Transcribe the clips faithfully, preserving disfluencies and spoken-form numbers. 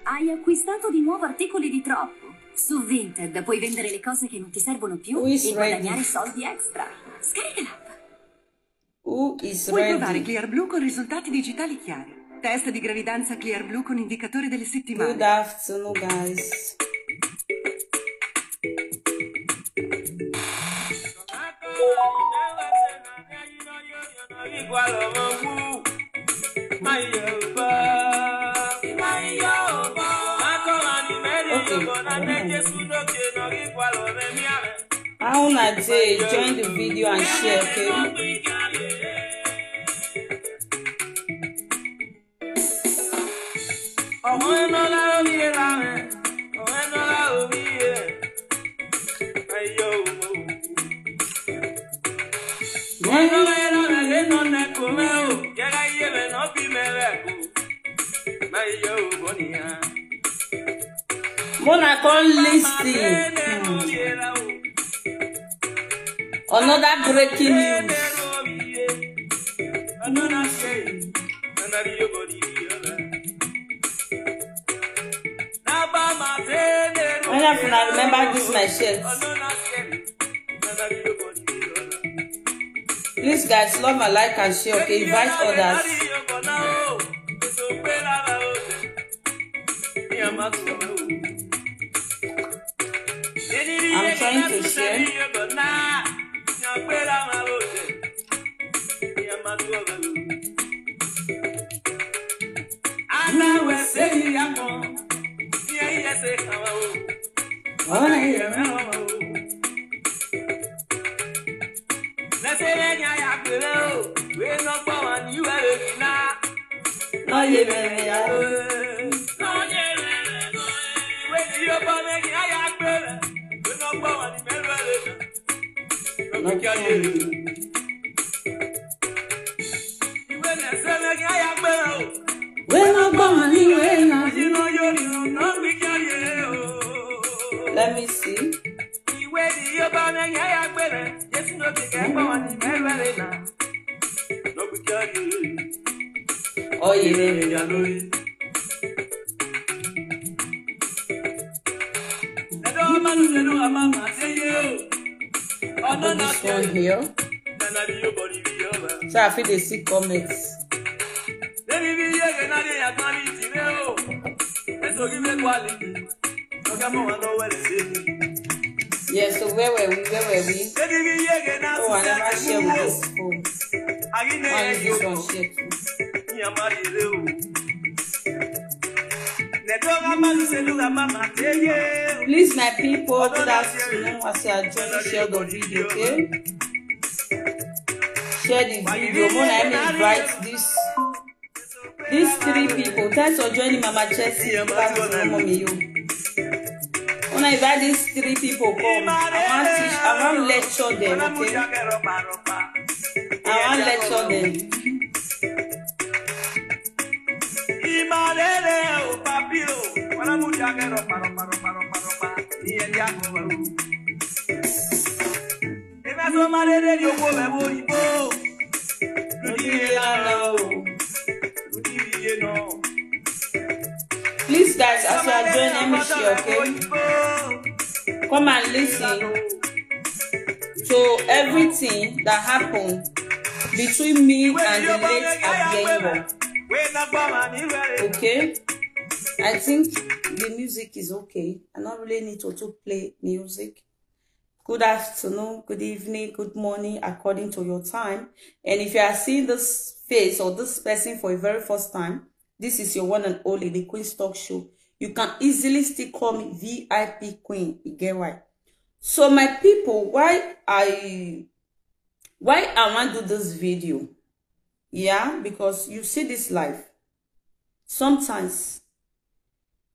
Hai acquistato di nuovo articoli di troppo? Su Vinted puoi vendere le cose che non ti servono più Who is e guadagnare ready? Soldi extra. Scarica l'app. Who is Puoi provare ready? Clear Blue con risultati digitali chiari. Test di gravidanza Clear Blue con indicatore delle settimane. Good afternoon, guys. Okay. How una dey? Join the video and share, okay? Mona come listen. Hmm. Another breaking news. Many of una remember this my shirt. Please, guys, love and like and share, okay? Invite others. I'm trying to share. Let me see. Oh, yeah. Put this one here. So I feel they see comments. Yes, so where were we? Where were we? Oh, I never share with this phone. I use this one share too. Please, my people, good afternoon. As you are joining, share the video, okay? Share the video. Mona, let me invite this, these three people. Thanks for joining, Mama Chelsea. Good afternoon, Mommy. You. When I invite these three people come, I want teach, I want lecture them, okay? I want lecture them. Please, guys, as you are joining, let me share, okay? Come and listen to everything that happened between me and the late Abiyengo. Okay? I think the music is okay. I don't really need to, to play music. Good afternoon, good evening, good morning, according to your time. And if you are seeing this face or this person for the very first time, this is your one and only, the Queen's Talk Show. You can easily still call me V I P Queen. You get why? So, my people, why I why I want to do this video? Yeah, because you see this life. Sometimes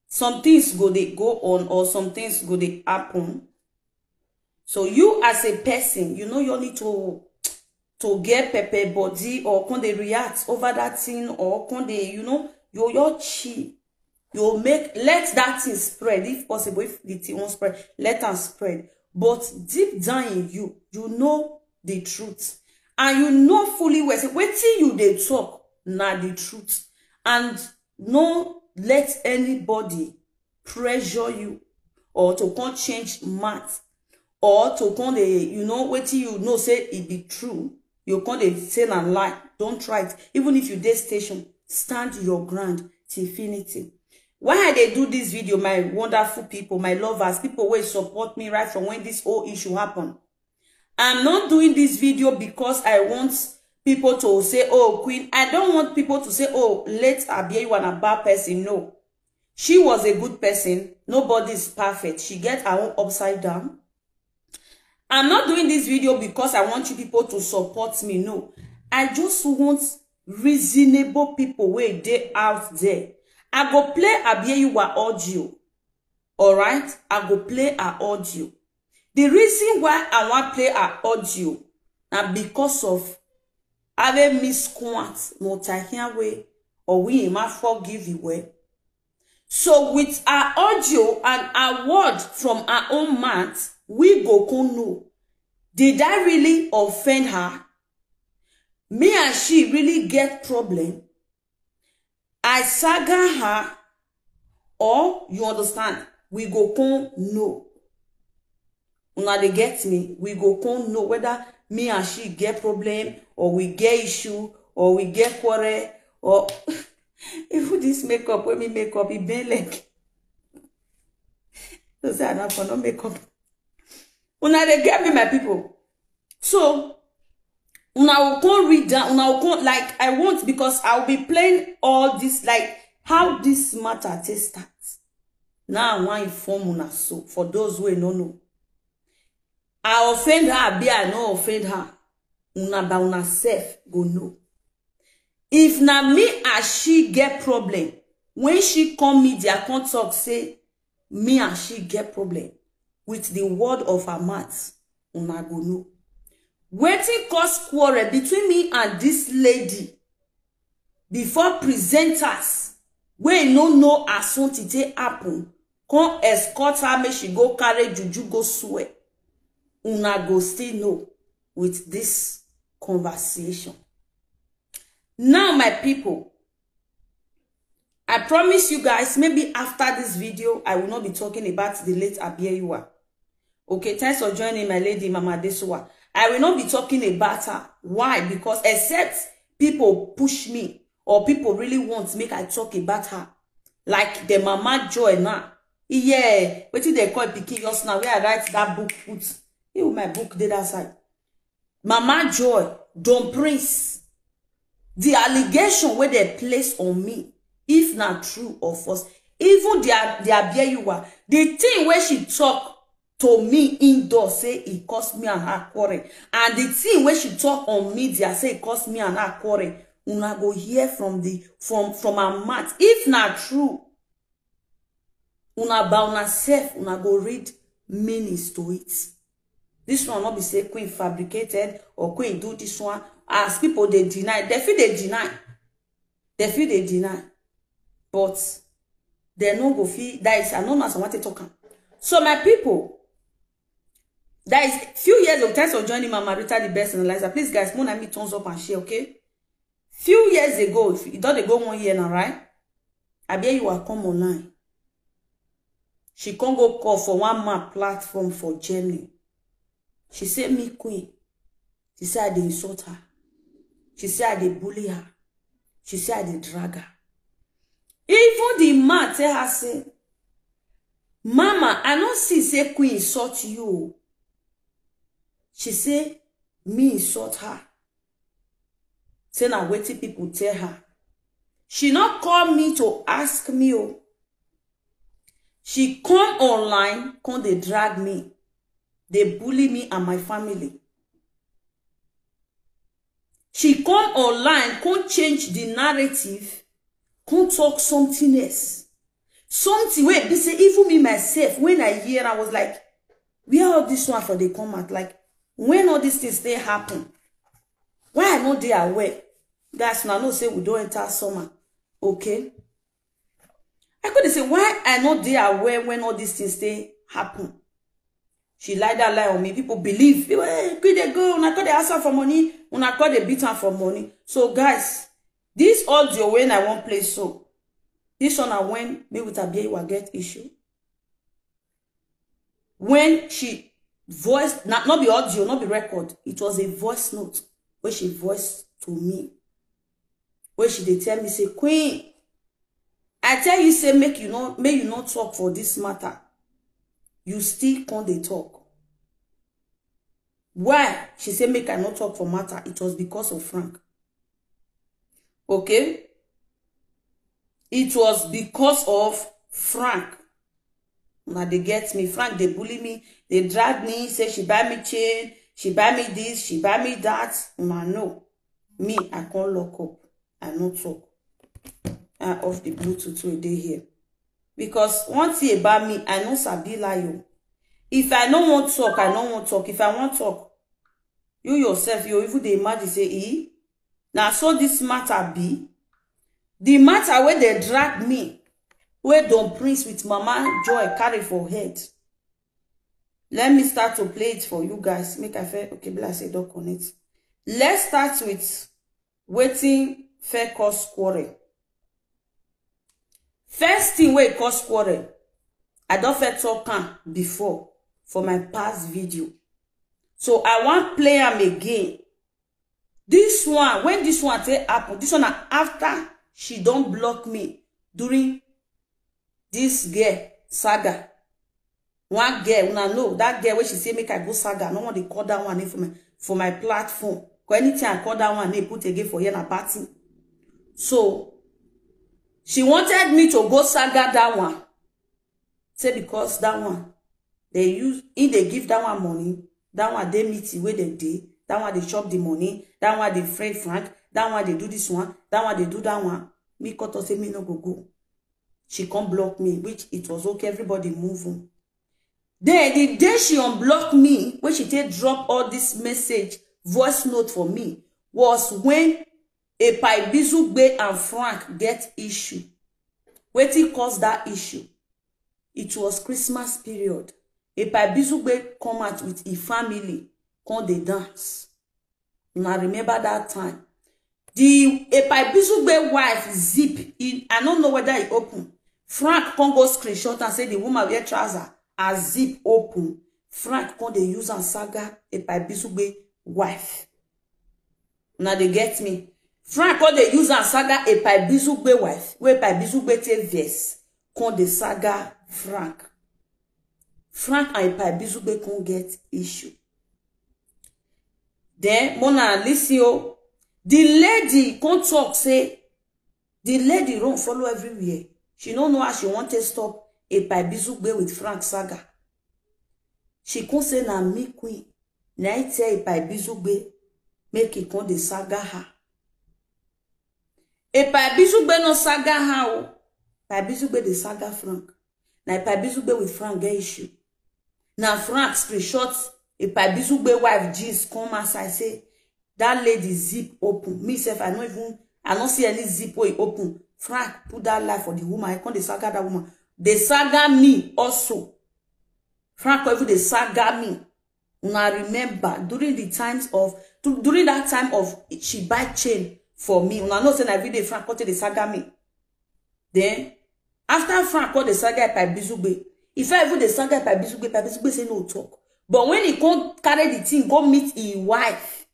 some things go they go on, or some things go they happen. So you as a person, you know you need to to get pepper body, or can they react over that thing, or can they, you know, you your chi, you make, let that thing spread if possible. If the thing won't spread, let them spread. But deep down in you, you know the truth, and you know fully well say wetin you dey talk na the truth, and no let anybody pressure you or to come change math or to come dey, you know, wetin you know say e be true, you come dey say na lie. Don't try it. Even if you dey station, stand your ground till infinity. Why I dey do this video, my wonderful people, my lovers, people wey support me right from when this whole issue happen? I'm not doing this video because I want people to say, "Oh, Queen." I don't want people to say, "Oh, late Abieyiwa na bad person." No. She was a good person. Nobody is perfect. She get her own upside down. I'm not doing this video because I want you people to support me. No. I just want reasonable people wey dey out there. I go play Abieyiwa audio. All right? I go play her audio. The reason why I wan play her audio na because of ave misquant no tahian way or we ma forgive you well. So with her audio and her word from her own mouth, we go come know. Did I really offend her? Me and she really get problem? I saga her, or you understand? We go come know. Una dey get me? We go come know whether me and she get problem, or we get issue, or we get quarrel, or even this makeup wey me make up, e bend like. So say I no for no makeup. Una dey get me, my people? So una will come read down, una will come, like, I want, because I will be playing all this, like, how this matter take start. Now I wan inform una, so for those wey no know, I offend her abi I no offend her? Una by una sef go know. If na me and she get problem, when she come media come talk say me and she get problem, with the word of her mouth, una go know. Wetin cause quarrel between me and this lady before presenters wey no know as something take happen come escort her make she go carry juju go swear? Una go still know with this conversation. Now, my people, I promise you guys, maybe after this video, I will not be talking about the late Abieyiwa. Okay, thanks for joining, my lady, Mama Desuwa. I will not be talking about her. Why? Because except people push me or people really want make I talk about her. Like the Mama Joy now. Yeah, wetin dem call pikin just now, where I write that book put. You, my book dey that side. Mama Joy, Don Prince, the allegation wey dem place on me, if na true or false, even the, the Abieyiwa, the thing wey she talk to me indoor say e cause me and her quarrel, and the thing wey she talk on media say e cause me and her quarrel, una go hear from the, from, from her mouth. If na true, una by una sef, una go read meanings to it. This one no be say Queen fabricated or Queen do this one. As people dey deny, dem fit dey deny. Dem fit dey deny. But dem no go fit, that is, I no know as I want to talk am. So, my people, that is few years ago. Thanks for joining, Mama Rita, the best analyzer. Please, guys, more than me, thumbs up and share, okay? Few years ago, if e don dey go one year now, right? Abieyiwa come online. She come go call for one man platform for Germany. She say me Queen. She say I dey insult her. She say I dey bully her. She say I dey drag her. Even the man tell her say, "Mama, I no see say Queen insult you o." She say me insult her. Say na wetin people tell her. She no call me to ask me o. She come online, come dey drag me, dey bully me and my family. She come online, come change the narrative, come talk something else. Something wey be say even me myself, when I hear, I was like, "Where all this one for dey come out? Like, when all these things dey happen? Why I no dey aware?" Guys, una know say we don enter summer, okay? I could say, "Why I no dey aware when all these things dey happen?" She lie that lie on me. People believe. People, "Hey, Queen dey go, una come dey ask her for money, una come dey beat am for money." So, guys, this audio wey I wan play so, This one na when me with Abieyiwa get issue. When she voice, not, not be audio, not be record. It was a voice note where she voiced to me. Where she dey tell me say, "Queen, I tell you say make you no, make you no talk for this matter. You still come dey talk." Why she say make I no talk for matter? It was because of Frank. Okay? It was because of Frank. Now they get me. Frank, they bully me. They drag me. Say she buy me chain. She buy me this. She buy me that. Una know. Me, I can't lock up. I no talk. I off the Bluetooth wey dey here. Because one thing about me, I no sabi lie o. If I no wan talk, I no wan talk. If I wan talk, you yourself, you even dey imagine say, "Eh, na so this matter be." The matter wey dey drag me, wey Don Prince with Mama Joy carry for head. Let me start to play it for you guys. Make I feel okay, be like say don connect. Let's start with wetin first cause quarrel. First thing wey cause quarrel, I don first talk am before for my past video. So I wan play am again. This one, when this one take happen, this one na after she don block me during this girl saga. One girl, una know that girl wey she say make I go saga. No one dey call that one name for my, for my platform. 'Cause anything I call that one name, put again for here na bad thing. So she wanted me to go saga that one. Say because that one, they use, if they give that one money, that one they meeting where they dey, that one they chop the money, that one they friend Frank, that one they do this one, that one they do that one. Me cut us say me no go go. She come block me, which it was okay, everybody move on. Then the day she unblock me, when she take drop all this message, voice note for me, was when Epa Ibizugbe and Frank get issue. Wetin cause that issue? It was Christmas period. Epa Ibizugbe come out with his family, come dey dance. Una remember that time. The Epa Ibizugbe wife zip, he, I don't know whether he open. Frank come go screenshot and say the woman wear trouser, her zip open. Frank come dey use am saga Epa Ibizugbe wife. Una dey get me? Frank come dey use am saga Epa Ibizugbe wife, wey Epa Ibizugbe take vex, come dey saga Frank. Frank and Epa Ibizugbe come get issue. Then, mona listen o, the lady come talk say, the lady run follow everywhere. She no know how she want to stop Epa Ibizugbe with Frank saga. She come say na me queen. Na I tell Epa Ibizugbe make he come dey saga her. Epa Ibizugbe no saga her o. Epa Ibizugbe dey saga Frank. Na Epa Ibizugbe with Frank get issue. Na Frank screenshot Epa Ibizugbe wife jeans come outside say that lady zip open. Me sef, I no even, I no see any zip wey open. Frank put that lie for the woman. I come dey saga that woman. Dey saga me also. Frank come even dey saga me. Una remember during the times of, du-, during that time of she buy chain for me. Una know say na every day Frank come take dey saga me. Then after Frank come dey saga Epa Ibizugbe, if I even dey saga Epa Ibizugbe, Epa Ibizugbe say no talk. But when he come carry the thing go meet his wife,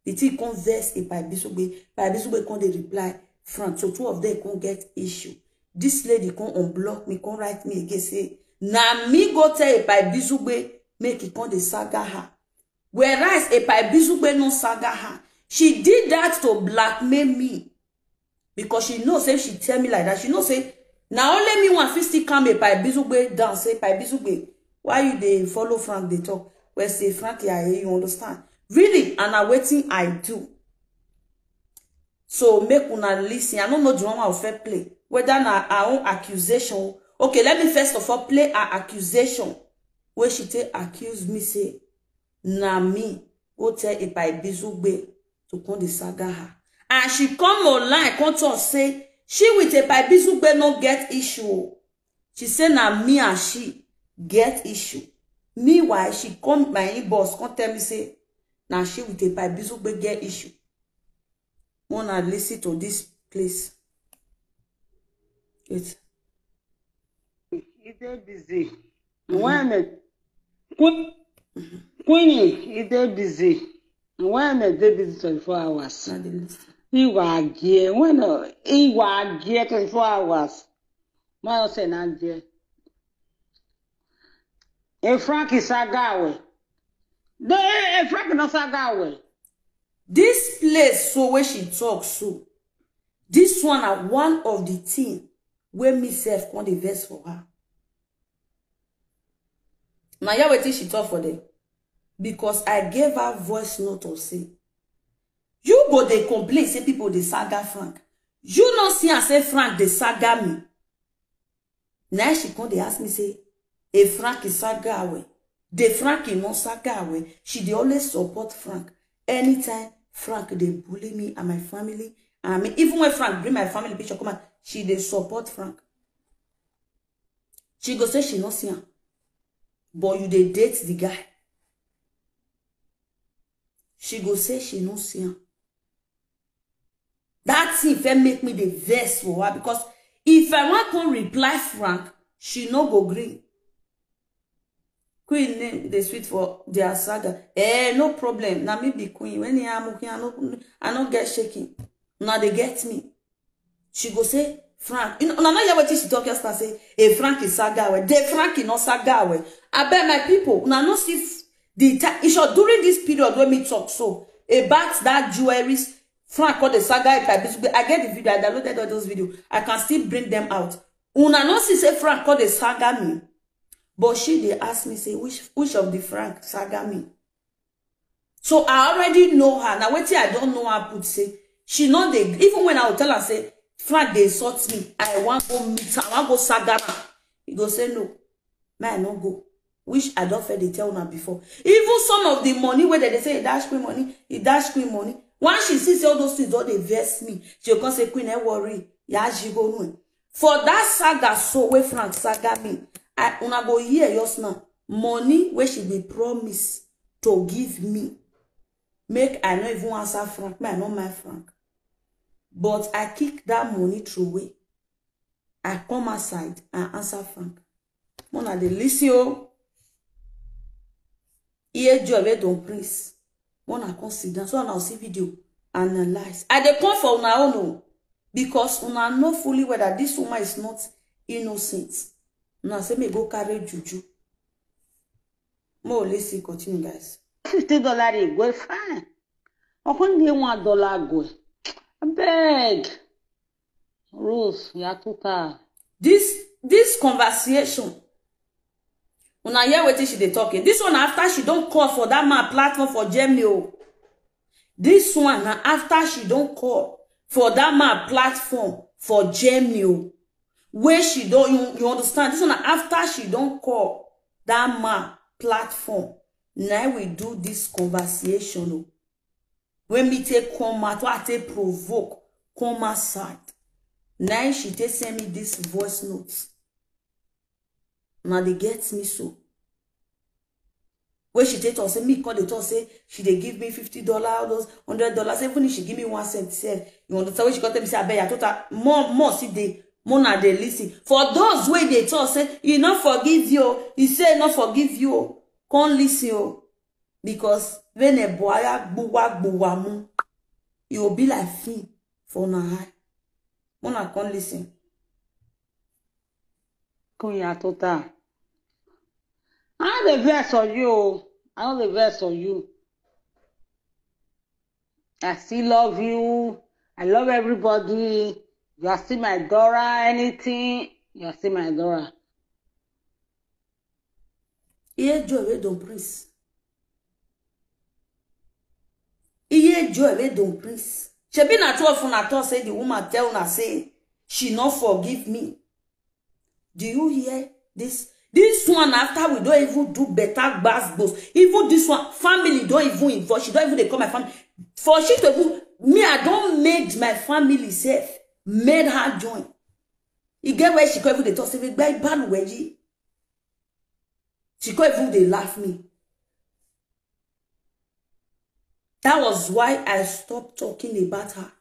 the thing come vex Epa Ibizugbe. Epa Ibizugbe come dey reply Frank. So two of them come get issue. This lady come unblock me, come write me again say na me go tell Epa Ibizugbe make he come dey saga her. Whereas Epa Ibizugbe no saga her. She did that to blackmail me. Because she know say if she tell me like that, she know say na only me one fit still calm Epa Ibizugbe down. Say, "Epa Ibizugbe, why you dey follow Frank dey talk?" Well, say, "Frank, yeah, you understand." Really, and na wetin I do. So make una listen. I no know the one I fit play. Whether na her own accusation. Okay, let me first of all play her accusation. Where she take accuse me say na me go tell Epa Ibizugbe to come dey saga her. And she come online, come talk say she with Epa Ibizugbe no get issue o. She say na me and she get issue. Meanwhile, she come my inbox, come tell me say na she with Epa Ibizugbe get issue. Mona listen to this place. Wait. E dey busy. When me, Queen, Queenie, e dey busy. When me dey busy twenty-four hours. Na the list. Iwa agie. When uh, iwa agie twenty-four hours. My say na agie. E Frank is agawe. The e Frank no sagawe. This place so where she talk so. This one na one of the thing where me self come dey vex for her. Now hear wetin she talk for them. Because I gave her voice note of say, you go dey complain say people dey saga Frank. You no see am say Frank dey saga me. Now she come dey ask me say, a Frank is saga away. The Frank is not saga away. She dey always support Frank. Anytime Frank dey bully me and my family, I mean, even when Frank bring my family picture come out, she dey support Frank. She go say she no see am, but you dey date the guy. She go say she no see am. That thing fit make me dey vex for her because if I wan come reply Frank, she no go gree. Queen name dey sweet for their saga. Eh, no problem. Na me be queen. When I am queen, I no, I no get shaking. Now they get me. She go say, Frank. You know, una no hear wetin she talk yesterday. Say, a Frank is saga away. The Frank is not saga away. I bet my people, una no see f- the time. During this period when me talk so about that jewelry, Frank called the saga. If I, be- I get the video. I downloaded all those videos. I can still bring them out. Una no see say Frank called the saga me, but she dey ask me say which which of the Frank saga me. So I already know her. Now wetin I don't know her put say she no dey, even when I will tell her say Frank dey insult me, I wan go meet her, I wan go saga am. He go say no, man, I no go. Which I don fair dey tell una before. Even some of the money wey dem dey say e dash queen money, e dash queen money. Once she see say all those things don dey vex me, she go come say, queen, no worry, ya ji go no. For that saga so wey Frank saga me, I una go hear just now. Money wey she be promise to give me, make I no even answer Frank, make I no mind Frank. But I kick that money throw away. I come outside and answer Frank. Mona dey listen o. Iye joy wey don prince. Mona come sit down. So now see video, analyze. I dey come for una own o, because una know fully well that this woman is not innocent. Una say me go carry juju. More listen, continue, guys. Fifty dollar e go fine. Okun dey one dollar go. Abeg. Rose, you are too tired. This this conversation. Una hear wetin she dey talk. This one after she don call for that man platform for Germany o. This one na after she don call for that man platform for Germany o. Where she don, you, you understand? This one na after she don call that man platform. Now we do this conversation o. When me take come out, what I take provoke, come outside. Now she take send me this voice note. Now they get me so. When she take talk say me call the talk say she dey give me fifty dollar, all those hundred dollars. Even if she give me one cent, sef, you understand? When she come tell me say I bet I total more more see the more na dey listen. For those wey dey talk say he no forgive you, he say no forgive you, come listen o, because when a boy gbuwa gbuwa mu, you will be like film for na high. Mona come listen. Queen Atota. I no dey vex on you. I no dey vex on you. I still love you. I love everybody. You are still my daughter. Anything, you are still my daughter. Iye joy wey don prince. Iye joy wey don prince. Shebi na two of una talk say the woman tell una say she no forgive me. Do you hear this? This one after we don't even do better gbas gbos. Even this one, family don't even involve. She don't even dey call my family. For she to even, me, I don't made my family safe. Made her join. E get where she come even dey talk say, "Gbe balu weji." She come even dey laugh me. That was why I stopped talking about her.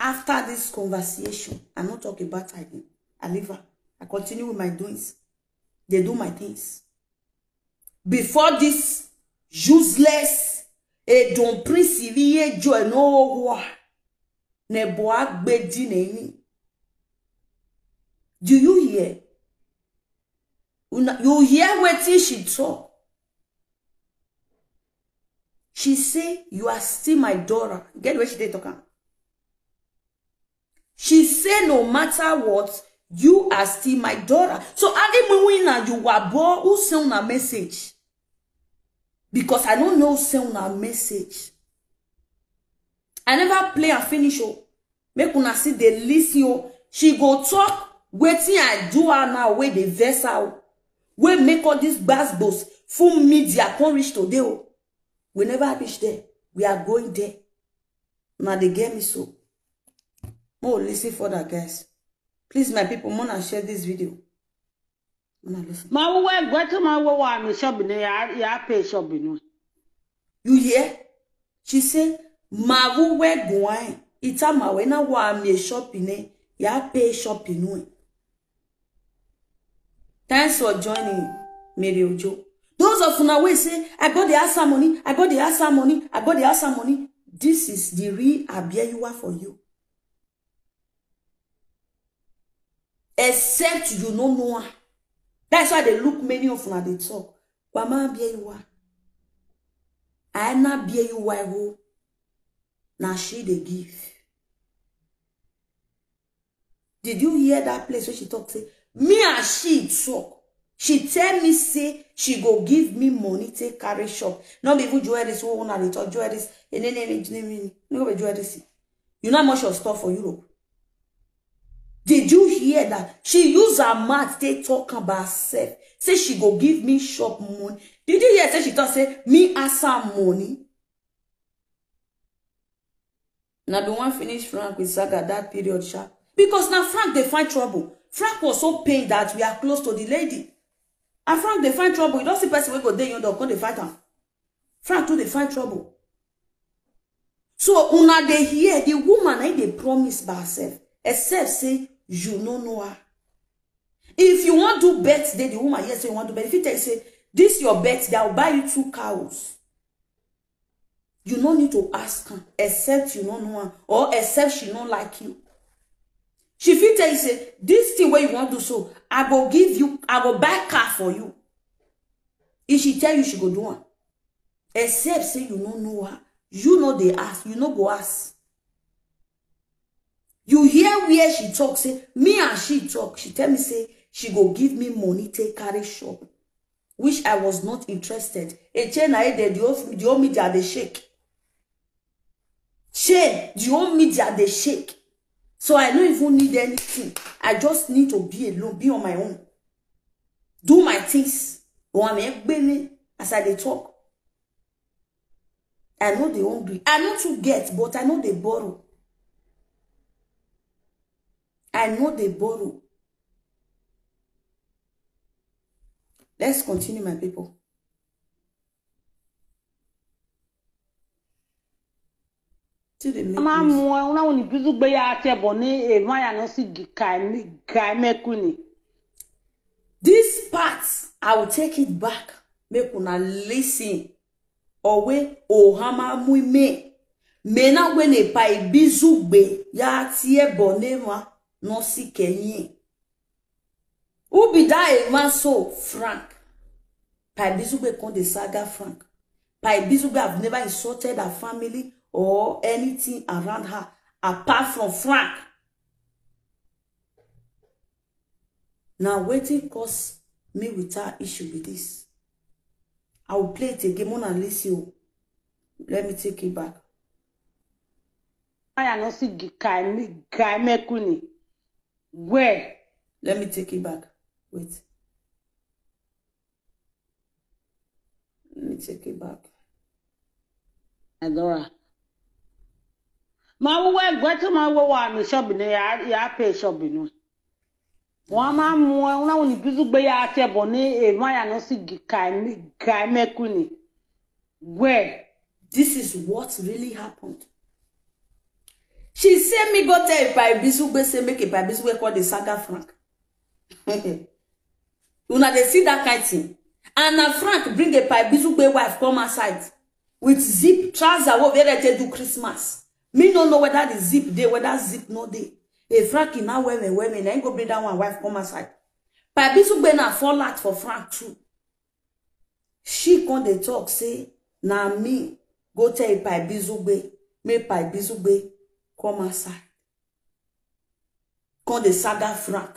After this conversation, I no talk about her again. I leave her. I continue with my doings. They do my things. Before this useless Edon Prince Iriye Joy no wa. Nebo agbedi neni. Do you hear? Una, you hear wetin she talk? She say, "You are still my daughter." Get where she dey talk am. She say, "No matter what, you are still my daughter." So, Adi Muwina, you were born. Who send una message? Because I don't know send una message. I never play and finish. Oh, make una see the listen. Oh, she go talk wetin I do her now, wey dey vex her. Oh, wey make all these gbasgbos full media come reach today. Oh, we never reach there. We are going there. Now they get me so. Oh, listen for that, guys. Please, my people, wanna share this video. Wanna listen. Ma wo we gwe to ma wo wa mi shop ni ya, ya pay shop ni. You hear? She say, "Ma wo we gwe. Ita ma we na wa mi shop ni. Ya pay shop ni." Thanks for joining, Mary Ojo. Those of una wey say, "I go dey ask her money, I go dey ask her money, I go dey ask her money." This is the real Abia you are for you. Except you no know her. That's why they look many of una dey talk. Wama Abia you are. I na Abia you are who. Now she dey give. Did you hear that place where she talk say, "Me and she talk. She tell me say she go give me money take carry shop." No be even jewelries wey una dey talk, jewelries. Eh, ne, ne, ne, ne, ne, ne, no be jewelries. You know how much your store for Europe? Did you hear that? She use her mouth take talk about herself. Say she go give me shop money. Did you hear say she talk say, "Me ask her money"? Now be one finish Frank with Saga that period, sha. Because now Frank dey find trouble. Frank was so pained that we are close to the lady. And Frank dey find trouble. You don't see person wey go dey your door, come dey fight am. Frank too dey find trouble. So una dey hear the woman, eh, dey promise by herself, except say you no know her. If you wan do birthday, the woman, yes, say you wan do birthday. If you tell you say, "This your birthday, I'll buy you two cows." You no need to ask her, except you no know her, or except she no like you. She fit tell you say, "This thing wey you wan do so, I go give you, I go buy car for you." If she tell you, she go do am. Except say you no know her, you no dey ask, you no go ask. You hear where she talk, say, "Me and she talk." She tell me say she go give me money take carry shop, which I was not interested. A chain I did, the whole, the whole media dey shake. Chain, the whole media dey shake. So I no even need anything. I just need to be alone, be on my own. Do my things. Or I'm a as I dey talk. I no dey hungry. I no too get, but I no dey borrow. I no dey borrow. Let's continue, my people. Till they make Ama this. Mo una uni bizu gbe ya te bo ni e ma ya no si gi kai mi, kai me kuni. This part, I will take it back. Make una listen. Owe o hama mui me. Me na we ne pa ibizu gbe ya tie bo ne ma no si kenye. Who be that a man so? Frank. Pa ibizu gbe kon the saga Frank. Pa ibizu gbe have never insulted her family or anything around her apart from Frank. Now wetin cause me with her issue be this. I will play it again. Mona listen o. Let me take it back. I no see gi kai me, kai me kuni. Where? Let me take it back. Wait. Let me take it back. Adora. Ma wo we gwe to ma wo wa mi shop ni ya, ya pay shop ni. Wa ma mo, una uni bizu gbe ya te bo ni e ma ya no si gi kai me, kai me kuni. Where? This is what really happened. She say me go tell Epa Ibizugbe say make Epa Ibizugbe call the saga Frank. Una dey see that kind thing. And na Frank bring Epa Ibizugbe wife come outside with zip trouser wey dey take do Christmas. Me no know whether the zip dey, whether zip no dey. Hey, Frank, he now wear me, wear me. Na him go bring that one wife come outside. Epa Ibizugbe na fall out for Frank too. She come dey talk say na me go tell Epa Ibizugbe, make Epa Ibizugbe come outside. Come dey saga Frank.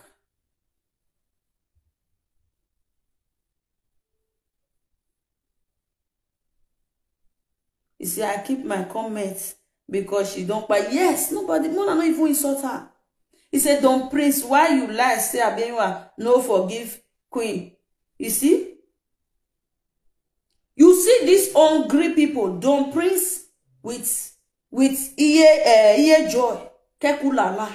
You see, I keep my comments because she don't buy. Yes, nobody, Mona no even insult her. He said, "Don Prince, why you lie? Say Abenwa no forgive Queen." You see? You see these hungry people, Don Prince with with Iye uh, Iye Joy, Kekulala.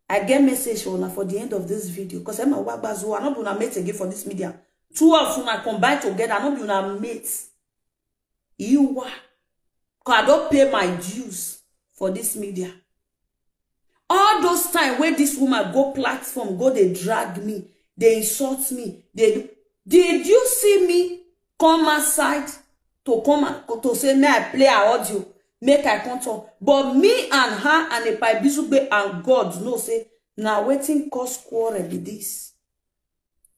I get message for una for the end of this video because I'm a wagbazo. I no be una mate again for this media. Two of una combine together. I no be una mate. You are. Cause I don't pay my dues for this media. All those time where this woman go platform, go they drag me, they insult me, they do. Did you see me come outside to come and to say may I play her audio, make I come talk? But me and her and Epa Ibizugbe and God know say na wetin cause quarrel be this.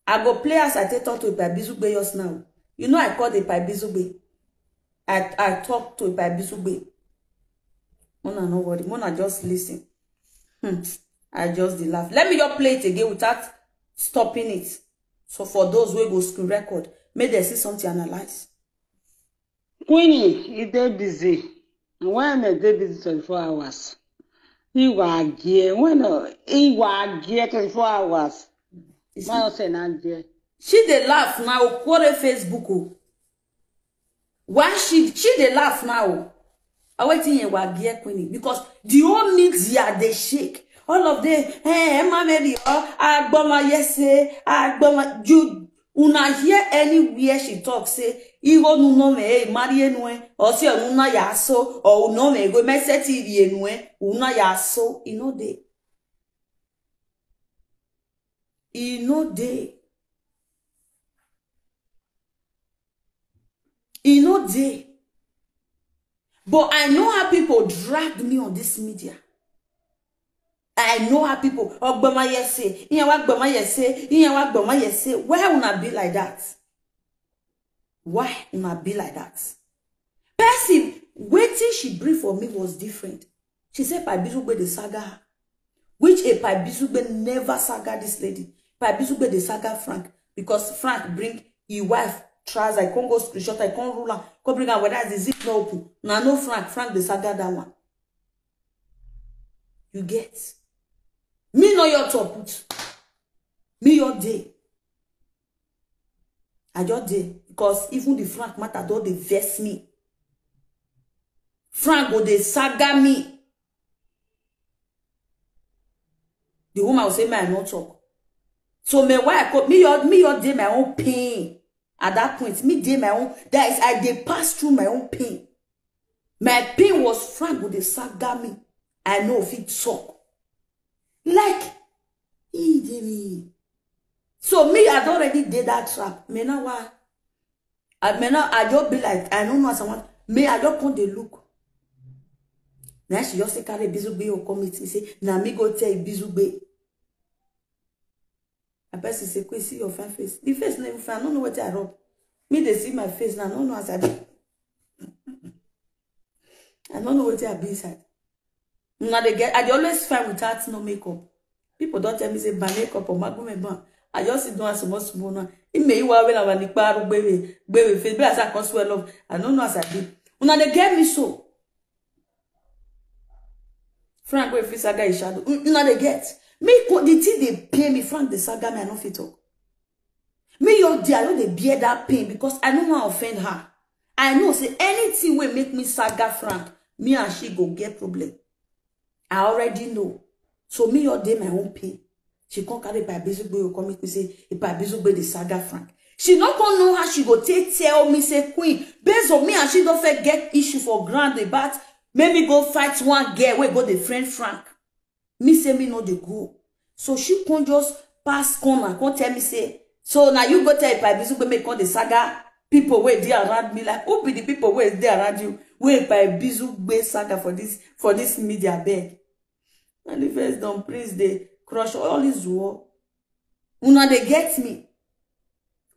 I go play as I take talk to Epa Ibizugbe just now. You know I call the Epa Ibizugbe. I I talk to Epa Ibizugbe. Mona no worry. Mona just listen. Hmm. I just dey laugh. Let me just play it again without stopping it. So for those wey go screen record, make dem see something analyze. Queenie, e dey busy. And when e dey busy twenty-four hours, he wa gear. When uh, he wa gear twenty-four hours. You see? My say na gear. She dey laugh now. Quarrel Facebook o. Why she she dey laugh now? I waiting here wa gear Queenie because the whole media dey shake. All of them, hey, Emma Mary, oh, Agboma, yes, say, Agboma, you una hear anywhere she talk say Igho nu no me eh, marry enu eh, or say onu na ya so, or no me go me set iri enu eh, una ya so, e no dey. E no dey. E no dey. But I know how people drag me on this media. I know how people Ogboma yes say, Iyan wa Gboma yes say, Iyan wa Gboma yes say. Why una be like that? Why una be like that? Person, wetin she bring for me was different. She said Epa Ibizugbe dey saga her, which Epa Ibizugbe never saga this lady. Epa Ibizugbe dey saga Frank because Frank bring his wife trouser. I can't go screenshot. I can't rule am. Come bring am whether the zip no open. Na no Frank. Frank dey saga that one. You get? Me no your top put. Me your day. I just dey because even the Frank matter don dey vex me. Frank go dey saga me. The woman will say, "Me, I no talk." So me why I call me your me your day my own pain. At that point, me day my own. That is, I dey pass through my own pain. My pain was Frank go dey saga me. I no fit talk. Like he dey me. So me, I don already dey that trap. Me now why? I me now I just be like I don't know as I want. Me I just come dey look. Now she just say carry Bizugbe or come meet me say na me go tell Bizugbe. A person say, "Queen, see your fine face." The face no even fine. I don't know what I rub. Me they see my face now. I don't know as I be. I don't know what I be inside. Now they get. I dey always fine without no makeup. People don't tell me say by makeup or magu me ban. I just sit down as small small now. It may you well when I want the car baby baby face. Be as I can swell up. I don't know as I be. Una dey get me so. Frank wey fit saga his shadow. Una dey get me. The thing dey pain me. Frank dey saga me. I no fit talk. Me your day, I no dey bear that pain because I no wan offend her. I know say anything wey make me saga Frank, me and she go get problem. I already know. So me your day my own pain. She come carry by Bizugbe, you come meet me say if by Bizugbe the saga Frank. She no come know how she go take tell me say Queen based on me and she don't fit get issue for ground about Make me go fight one girl wey go dey friend Frank. Me say me no dey go. So she come just pass corner, come tell me say, so now you go tell Ipa Ibizugbe make come the saga people wey dey around me. Like, who be the people wey dey around you? Wey Ipa Ibizugbe saga for this, for this media beg. And the first don please dey crush all this war. Una dey get me?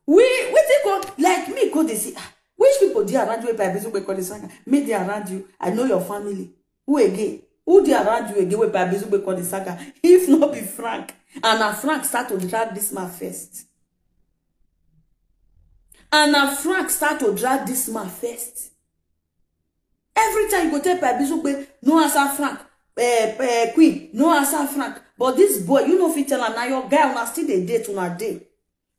We, we take on, like, me go dey see, ah, which people dey around you wey Ipa Ibizugbe come the saga? Me dey around you. I know your family. Who again? Who dey around you again wey Ipa Ibizugbe come the saga? If not be Frank. And na Frank start to drag this man first. And na Frank start to drag this man first. Every time you go tell Ipa Ibizugbe, no answer Frank. Eh, eh, Queen, no answer Frank. But this boy, you no fit tell am. Now your guy, una still dey date, una dey.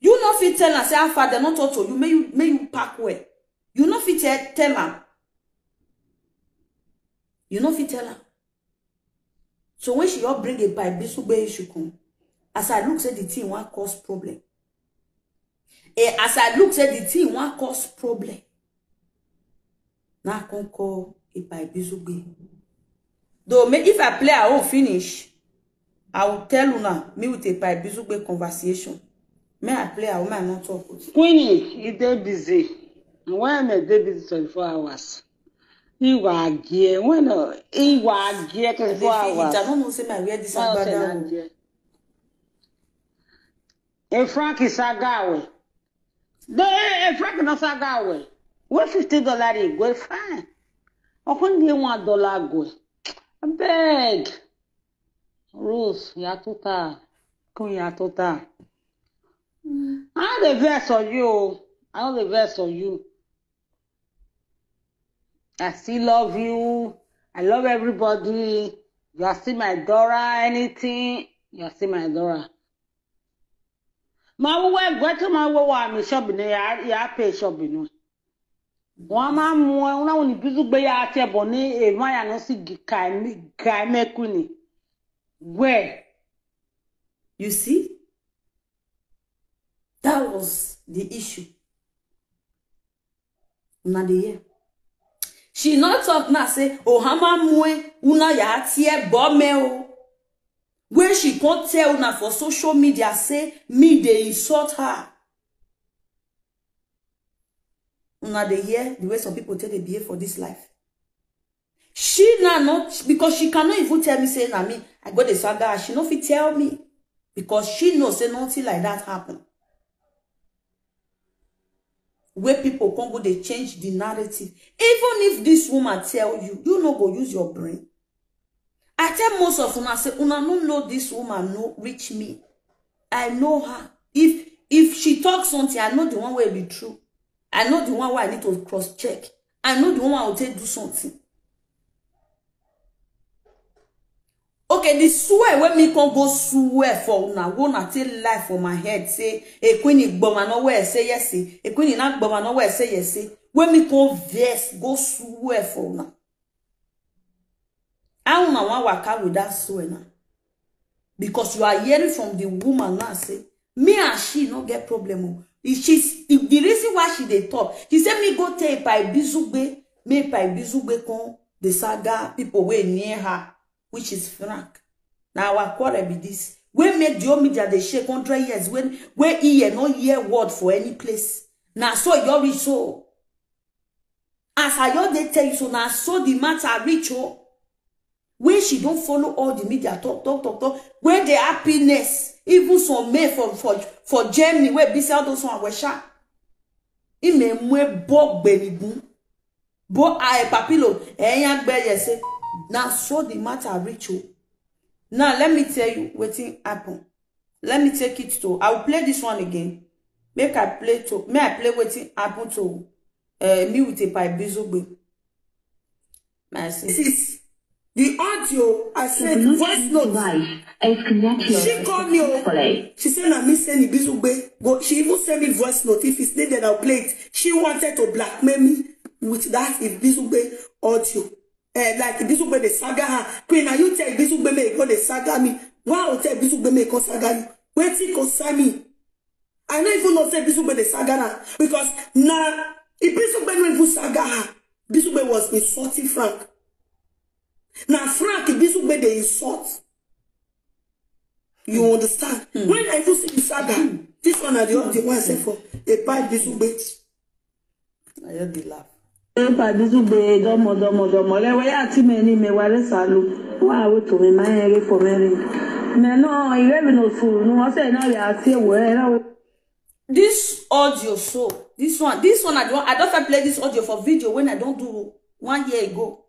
You no fit tell am say, how far dem no talk to you, make you, make you pack well. You no fit tell, tell am. You no fit tell am. So when she all bring Ipa Ibizugbe issue come, as I look say the thing wan cause problem. Eh, as I look say the thing wan cause problem, now I come call Ipa Ibizugbe. Though me, if I play her own finish, I will tell una me with Ipa Ibizugbe conversation. Me I play her own, me I no talk. Queenie, you dey busy. Why am I dey busy twenty-four hours? Iwa gie, when uh, Iwa gie I dey twenty-four feel it. I hours. Don't know say my wear this Why you say agbada na o. Gie? A Frank is a guy. The a Frank is not a guy. What fifty dollar you go fine? How can you one dollar go? I beg. Rose, you are too tired. Come, you are too tired. I know the verse on you. I know the verse on you. I still love you. I love everybody. You are still my daughter. Anything, you are still my daughter. Ma wo wa gwa to ma wo wa mi shop ni ya ya pay shop ni. Wa ma mu e una oni bizu gbe ya che bo ni e ma ya no si gi kai mi kai me kuni. Where? You see? That was the issue. Una dey hear? She no talk now say, "Oh, hama mue, una ya tie bo me o." When she come tell una for social media say me dey insult her. Una dey hear the way some people take dey behave for this life. She now not, because she cannot even tell me say na me I go dey swagger her. She no fit tell me because she know say nothing like that happen. Where people come go dey change the narrative. Even if this woman tell you, you no go use your brain. I tell most of una say una no know this woman no reach me. I know her. If if she talk something, I know the one wey be true. I know the one wey I need to cross check. I know the one wey I go take do something. Okay, the swear wey me come go swear for una, wey una take lie for my head say, "A queen igboma no wey say yes, eh. A queen na gboma no wey say yes, eh." Wey me come vex go swear for una. How una wan waka with that swear now? Because you are hearing from the woman now say, me and she no get problem o. If she's, if the reason why she dey talk, she say me go tell Ipa Ibizugbe, me Ipa Ibizugbe come the saga people wey near her, which is Frank. Now our quarrel be this. Wey make the whole media dey shake hundred years when wey ear no hear word for any place. Now so you reach so. As I just dey tell you so, now so the matter reach o. When she don't follow all the media talk, talk, talk, talk. When the happiness, even some men for for for Germany, where be say all those one were sharp. Ime mwe bog benigun. Bo I papilo, eh, yan gbe ye say. Now so the matter reach o. Now let me tell you wetin happen. Let me take it to. I will play this one again. Make I play to. May I play wetin happen to uh, me with Ipa Ibizugbe. My sis. This is the audio. I sent voice note. She called me o. She said na me send Ibizugbe. Go. She even send me voice note. If it's needed, I'll play it. She wanted to blackmail me with that Ibizugbe audio. Eh, like Ibizugbe dey saga her. Queen, now you tell Ibizugbe me go dey saga me. Why I tell Ibizugbe me come saga you? Wetin concern me? I no even know say Ibizugbe dey saga her because na Ibizugbe no even saga her. Ibizugbe was insulting Frank. Na Frank Ibizugbe dey insult. You understand? When I even see the saga, this one na the only one I say for Epa Ibizugbe. I just dey laugh. Epa Ibizugbe, domo, domo, domo. Le we ya ti me ni me wale salu. Wa we to me ma ere for me ring. Me no, ire mi no fu. No, I say na we ati we na we. This audio so, this one, this one I don, I don first play this audio for video when I don do one year ago.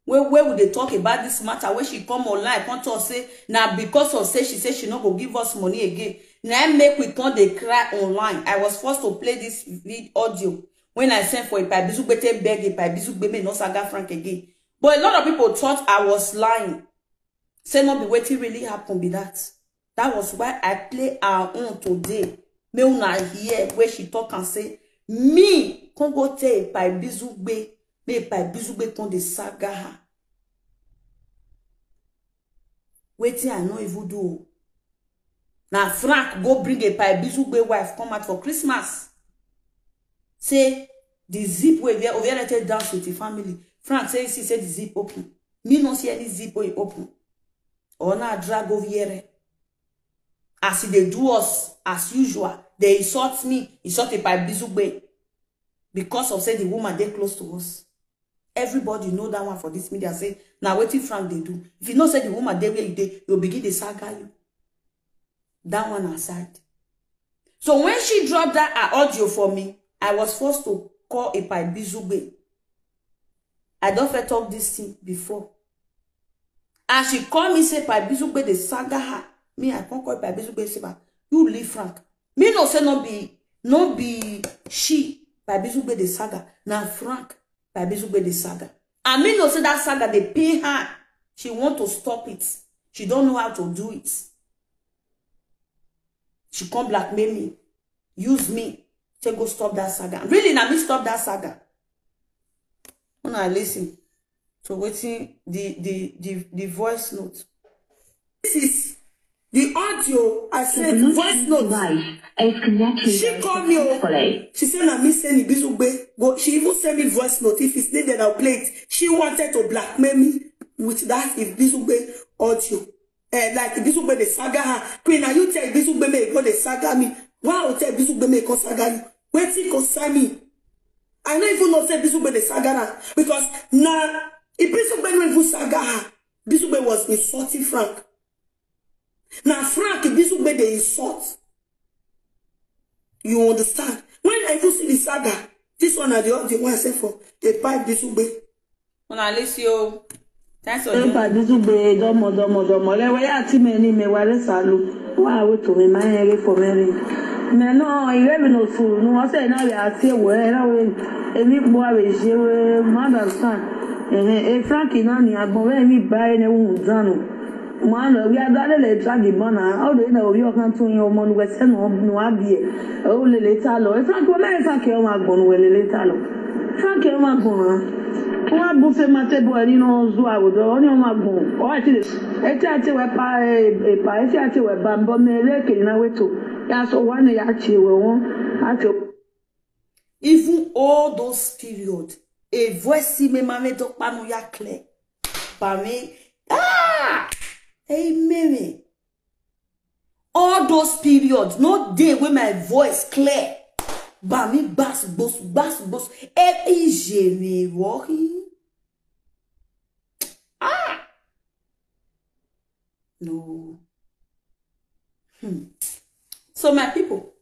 Wey, wey we dey talk about this matter, wey she come online, come talk say na because of say she say she no go give us money again, na im make we come dey cry online. I was forced to play this vid-, audio when I send for Epa Ibizugbe, take beg Epa Ibizugbe make no saga Frank again. But a lot of people thought I was lying. Say no be wetin really happen be that. That was why I play her own today. Make una hear where she talk and say, me, come go tell Epa Ibizugbe, make Epa Ibizugbe come dey saga her. Wetin I no even do o. Na Frank go bring Epa Ibizugbe wife come out for Christmas. Say the zip wey wear, Oviere take dance with the family. Frank say he see say the zip open. Me no see any zip wey open. Or na drag Oviere. As e dey do us, as usual, dey insult me, insult Epa Ibizugbe. Because of say the woman dey close to us. Everybody know that one for this media, say na wetin Frank dey do. If you know say the woman dey where you dey, you begin dey saga you. That one aside. So when she dropped that her audio for me, I was forced to call Epa Ibizugbe. I don first talk this thing before. As she call me say Epa Ibizugbe dey saga her, me I come call Epa Ibizugbe say, "Ba, you leave Frank." Me no say no be, no be she Epa Ibizugbe dey saga, na Frank Epa Ibizugbe dey saga. And me no say that saga dey pain her. She want to stop it. She don't know how to do it. She come blackmail me, use me, take go stop that saga. Really, na me stop that saga. Una listen to wetin the, the, the, the voice note. This is the audio. I said voice note. She call me o. She say na me send Ibizugbe go. She even send me voice note. If it's needed, I'll play it. She wanted to blackmail me with that Ibizugbe audio. Eh, like Ibizugbe dey saga her. Queen, na you tell Ibizugbe make e go dey saga me. Why I go tell Ibizugbe make e come saga you? Wetin concern me? I no even know say Ibizugbe dey saga her because na Ibizugbe no even saga her. Ibizugbe was insulting Frank. Na Frank Ibizugbe dey insult. You understand? When I even see the saga, this one na the audio wey I send for Epa Ibizugbe. Una listen o. Thanks for joining. Epa Ibizugbe, domo, domo, domo. Le we ya ti me ni me wale salu. Wa we to me ma ere for me ring. Me no, ire mi no fu. No, I say na we ati we na we. Emi bo a we je we, ma understand. Eh, eh, Frankie na ni agbon we mi ba e ne wu danu. Ma no, we are gonna let drag him na. How do you know we are going to your mon we se no, no abie. O le le ta lo. E Frank, o me Frank e o ma gbon we le le ta lo. Frank e o ma gbon. O wa bu se ma te bo ni no zu a wo do, o ni o ma gbon. O ati le. E ti ati we pa, e, e pa, e ti ati we ba mbo me re ke na we to. Ya so wa ne ya chi we won. Ati. Even all those period, e voice me ma me do pa no ya clear. Ba me, ah! Amen. All those periods, no day wey my voice clear. Ba mi gbas gbos, gbas gbos. E ije mi wohi. Ah! No. Hmm. So my people,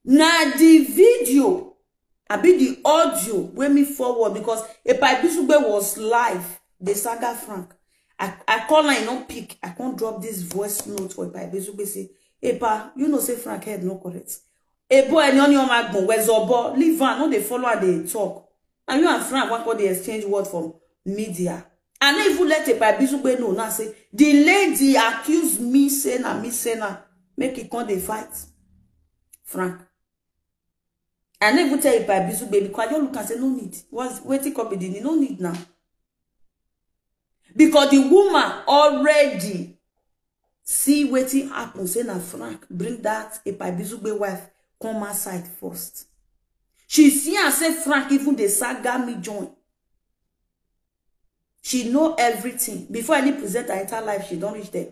na the video, abi the audio wey me forward, because Epa Ibizugbe was live, the saga Frank. I, I call am, e no pick. I come drop this voice note for Epa Ibizugbe say, "Epa, you know say Frank head no correct. Ebo eni oni oma gbon, where's Obo? Leave am, no dey follow am dey talk. And you and Frank wan come dey exchange word for media." I no even let Epa Ibizugbe know now say the lady accuse me say na me send am. Make e come dey fight Frank. I no even tell Epa Ibizugbe because I just look and say no need. What's, wetin come be the need? No need now. Because the woman already see wetin happen, say na Frank bring that Epa Ibizugbe wife come outside first. She see and say Frank even dey saga me join. She know everything. Before any presenter enter live, she don reach there.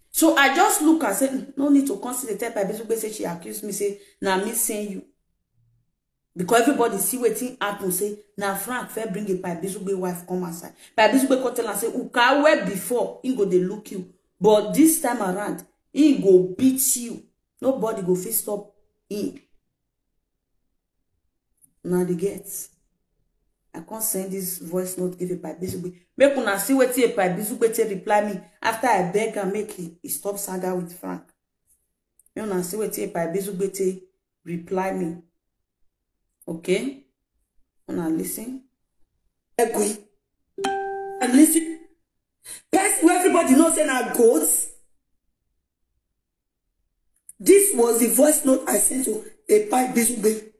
So I just look and say, "Mm, no need to come see the type of people say she accuse me, say, na me send you." Because everybody see wetin happen, say, na Frank first bring a Pai Bizugbe wife come outside. Pai Bizugbe come tell am say, "Uka, where before, he go dey look you. But this time around, he go beat you. Nobody go fit stop him." Now they get. I can't send this voice note give a Pai Bizugbe. Make una see wetin a Pai Bizugbe take reply me after I beg and make he, he stop saga with Frank. Make una see wetin a Pai Bizugbe take reply me. Okay? Una listen. Egui. And listen. Person wey everybody know say na goats. This was the voice note I sent to a Pai Bizugbe.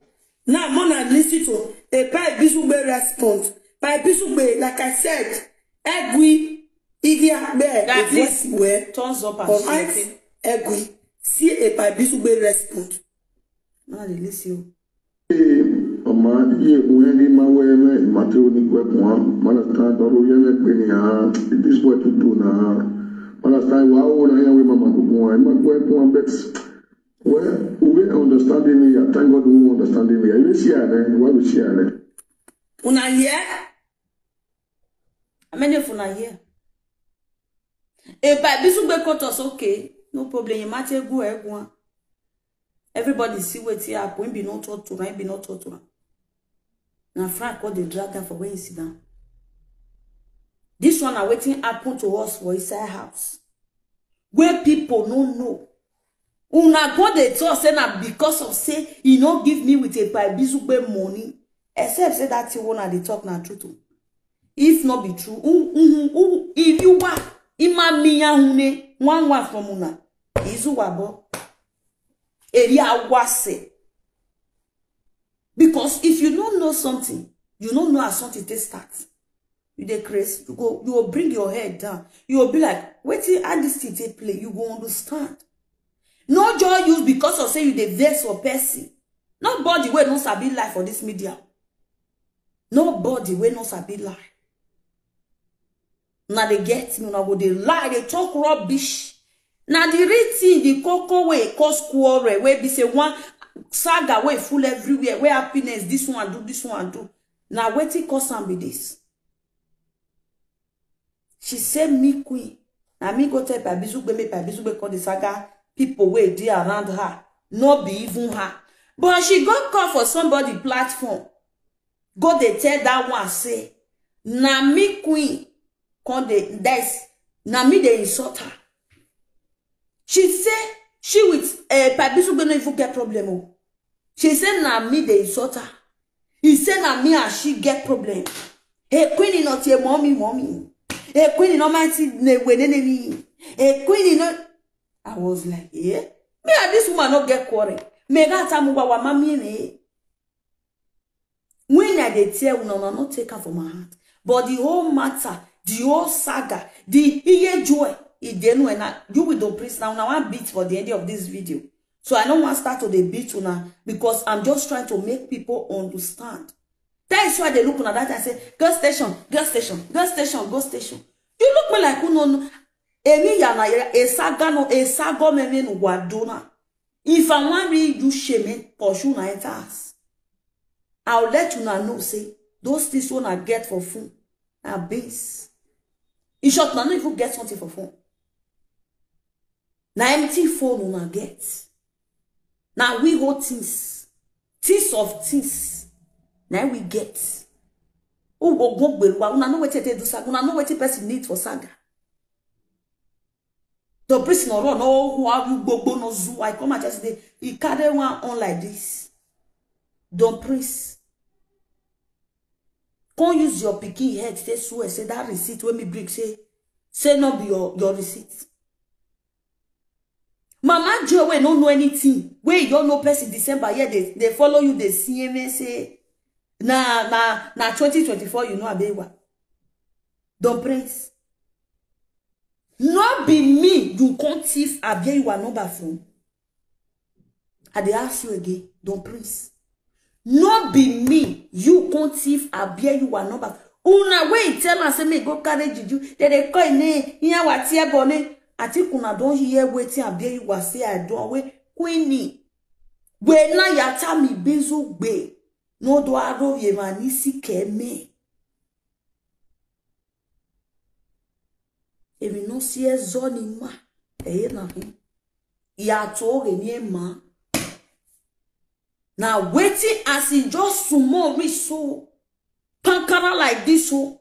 Now, more than listen to a Pai Bizugbe response. Pai Bizugbe, like I said, Egui, Igi Agbe, Guys, a voice where Thumbs up and all share. Right, Okay? Egui, see a Pai Bizugbe response. Now they listen. Ọmọ iye kun yẹn kí n máa wẹ ẹmẹ ìmọ̀tẹ́ oníkú ẹkùn wa. Mọ́lá tán dọ́rọ̀ yẹn mẹ́ pé ní àá this boy to do na. Mọ́lá tán wà á wò náà yẹn wé màmá gbogbo wa. Ẹ máa gbọ́ ẹkùn wa bẹ́ẹ̀. Well, we understanding me. I thank God we understanding me. Ẹ yóò ṣí àná. Why we ṣí àná? Una hear? How many of una here? A Pai Bizugbe cut us, okay. No problem. You might go, eh, go on. Everybody see wetin happen. He be not torturer. He be not torturer. Now Frank called the drag her for where he sit down. This one na wetin happen to us for inside house. Where people no know. Una go dey talk say na because of say he no give me with a Pai Bizugbe money. Except say that thing una dey talk na true too. If not be true, who, who, who, if you wa, ima miya hune, one one from una. Izu wabo. Eri awase. Because if you don't know something, you don't know how something take start. You dey craze, you go, you will bring your head down. You will be like, "Wetin, how this thing take play?" You go understand. No joy use because of say you dey vex for person. Nobody wey no sabi lie for this media. Nobody wey no sabi lie. Now they get me, now go they lie, they talk rubbish. Now the real thing, the cocoa way cause quarrel, where be say one saga way full everywhere, where happiness, this one do, this one do. Now wetin cause am be this. She say me queen. Now me go tell Pai Bizugbe, make Pai Bizugbe call the saga people wey dey around her. No be even her. But she go call for somebody platform. Go dey tell that one say, "Na me queen." Come dey, that's, "Na me dey insult her." She say she with uh, Pai Bizugbe no even get problem. Oh. She say, "Na me dey insult her." He say, "Na me and she get problem." Hey, queen, not your mommy, mommy. Hey, queen, not my tea, ne, we, ne, ne, ne. Hey, queen, not. I was like, "Yeah." Me and this woman not get quarrel. Me got time wa wa mommy ne. When I dey tell una, una no take am for my hand. But the whole matter, the whole saga, the iye joy, e dey no ena. You will don't please now. Now I beat for the end of this video. So I don't want start to dey beat una because I'm just trying to make people understand. That is why they look una that and say, "Go station, go station, go station, go station." You look me like who no know. Emi ya na ya, a saga no, a saga me me no wadona. If I want read you shame, pursue na enter us. I'll let you know say those things una get for phone na beans. In short, una no even get something for phone. Na empty phone una get. Na we hold things. Things of things. Na we get. Who go go gbeluwa? Una know wetin take do saga. Una know wetin person need for saga. The priest no run, no, who have you gbogbo no zoo? I come and just say, he carry one on like this. Don't priest. Come use your pikin head, say swear, say that receipt wey me bring, say, say no be your, your receipt. Mama Joe wey no know anything, wey you no person December here, they, they follow you, they see him and say, na, na, na twenty twenty-four, you know, Abewa. Don't priest. No be me, you can't thief Abia, you are number from. I dey ask you again, don't priest. No be me, you can't thief Abia, you are number. Una wey tell am say make go carry juju, dem dey call im name, ihe watie bone. I think una don hear wetin Abiola say I don wey Queenie. Wena yata mi bezugbe. No do aro ye manisi keme. Emi no si ezo ni ma. Eye na hu. Ya to re ni ema. Na wetin as e just small reach so. Pankara like this so.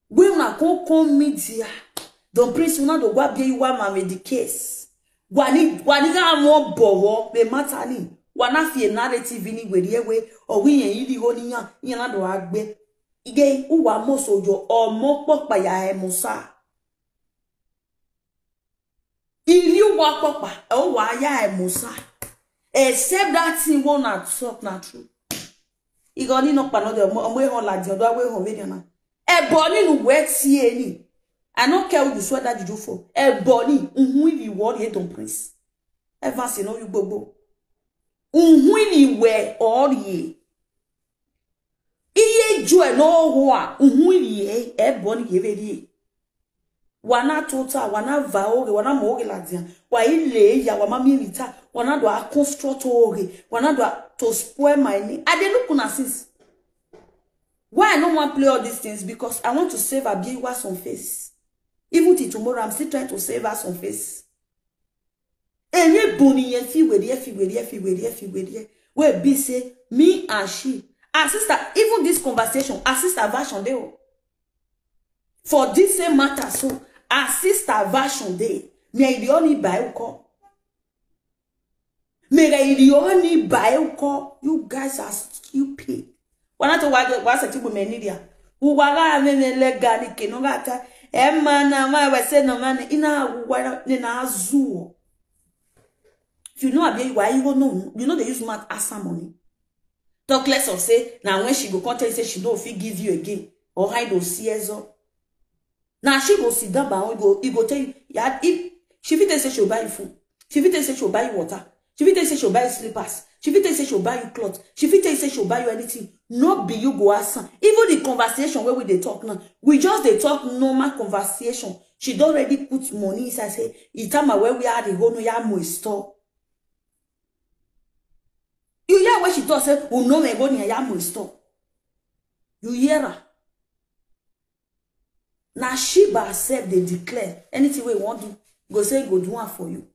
Wey una come come media. Don Prince una do gwa bi wa ma me the case. Wani wani ga mo bowo be matter ni. Wana fi narrative ni weri ewe. Owi yen ili ho ni yan yan na do agbe. Ige uwa mo sojo omo popa ya e musa. Ili uwa popa e uwa ya e musa. Except that thing wey una talk na true. Igo ni no pa no de omo omo ehon ladi odo awe ehon we na. E bo ni nu we ti e ni. I no care who you swear that juju for. E bo ni uhun ibi wo ri e Don Prince. Evans no you gbogbo. Uhun ibi we o ri e. Iye ju e no ho a uhun ibi e e bo ni ye ve ri e. Wana tota, wana va oge, wana mo oge ladian. Wa ile ya, wa mami rita, wana do a construct oge, wana do a to spoil my name. I dey look una since. Why I no wan play all these things? Because I want to save Abiyiwa some face. Even till tomorrow, I'm still trying to save her some face. Emi buni yen fi weri, fi weri, fi weri, fi weri. We be say me and she, her sister. Even this conversation, her sister version dey o. For this same matter, so her sister version dey. Me I the only buy uko. Me I the only buy uko. You guys are stupid. Wana to wa wa se ti bu me ni dia. Uwa ga me me le ga ni ke no ga ta. E ma na ma we se no ma ni ina uwa ni na zuo. If you know Abiola, you go know. You know they use mouth ask her money. Talk less of say now when she go come tell you say she don't fit give you again or hide or see ezo. Now she go sit down, but he go he go tell you, yeah, if she fit tell you say she'll buy you food, she fit tell you say she'll buy you water, she fit tell you say she'll buy you slippers, she fit tell you say she'll buy you clothes, she fit tell you say she'll buy you anything. No be you go ask her. Even the conversation where we dey talk now, we just dey talk normal conversation. She don already put money inside say, Itama where we are the go no ya mo store. You hear what she talk say, "Uno me go ni ya mo store." You hear her? Now she by herself they declare anything we want to go say go do one for you.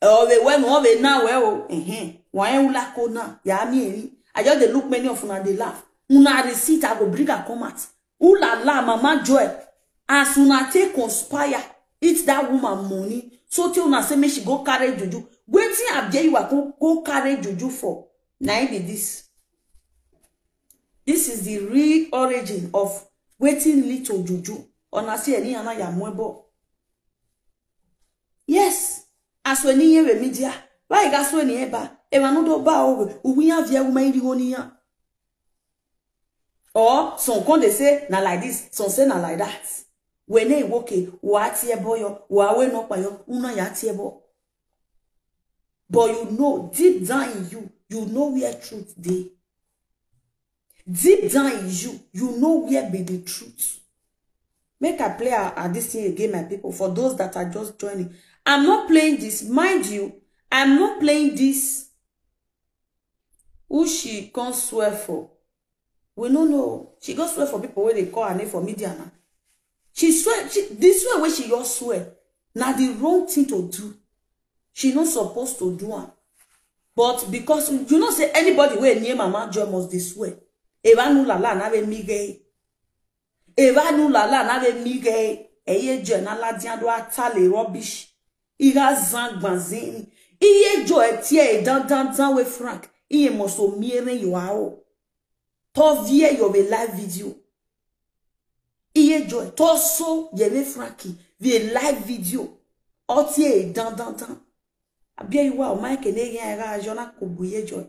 Oh, we when oh we now we oh eh eh. Why you like oh now? Ya me any. I just dey look many of una dey laugh. Una receipt I go bring her come out. Ooh la la, Mama Joy. As una take conspire, eat that woman money. So till una say make she go carry juju. Wetin Abie you go go carry juju for? Na im be this. This is the real origin of wetin lead to juju. Una see any ana ya mwebo. Yes, as we ni yere media. Why you gas we ni eba? Eba no do ba o. Uwi ya vie uma iri ho ni ya. Or some come dey say na like this, some say na like that. When they woke, wa tie boyo, wa we no pa yo, una ya tie bo. But you know, deep down in you, you know where truth dey. Deep down in you, you know where be the truth. Make I play uh, uh, this thing again, my people, for those that are just joining. I'm not playing this, mind you, I'm not playing this. Who she come swear for? We no know. She go swear for people where they call her name for media now. She swear, she, this swear where she just swear. Now the wrong thing to do. She not supposed to do am. But because you know say anybody wey near Mama Joy must dey swear. Eva nu lala na be mige. Eva nu lala na be mige. Eye je na la dian do atale rubbish. Iga zan gbanzin. Iye jo e tie e dan dan dan we Frank. Iye must o miere yo a o. To vie yo be live video. Iye jo e to so ye be Frankie be live video. O tie e dan dan dan. Abie you wa o mai ke ne yen era jo na ko bu iye jo e.